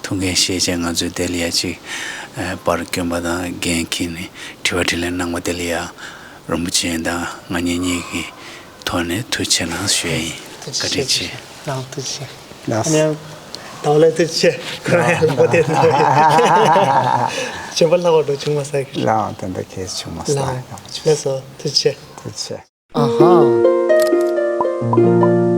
ཐུགས་འགན་བཞེས་བྱས་ང་ཚོའི་དེ་ལ་ཡ་ཅིག་པར་བསྐྱོན་པ་དང་འགན་འཁྱེར་ནས་དྲི་བ་དྲིས་ལན་གནང་བ་དེ་ལ་ཡ་རིན་པོ་ཆེ་དང་ང་གཉིས་གཉིས་ཀྱི་ཐོག་ནས་ཐུགས་རྗེ་ཆེ་གནང་ཞུ་ཡ་ཡིན། བཀའ་དྲིན་ཆེ། ལགས་ཐུགས་རྗེ་ཆེ། ལགས། ཨ་ནི་ཟླ་བ་ལགས་ཐུགས་རྗེ་ཆེ། ཁོ་རང་ཡང་ལག་པ་བསྟན་ཐུབ་ཡོད། བྱེད་པ་ལྷག་པ་འགྲོ་བྱུང་མ་ཟེར་གི། ལགས་དེ་འདྲ་གལ་བྱུང་མ་ཟེར། ལགས་སོ་ཐུགས་རྗེ་ཆེ། ཐུགས་རྗེ་ཆེ། ཨ་ཧ།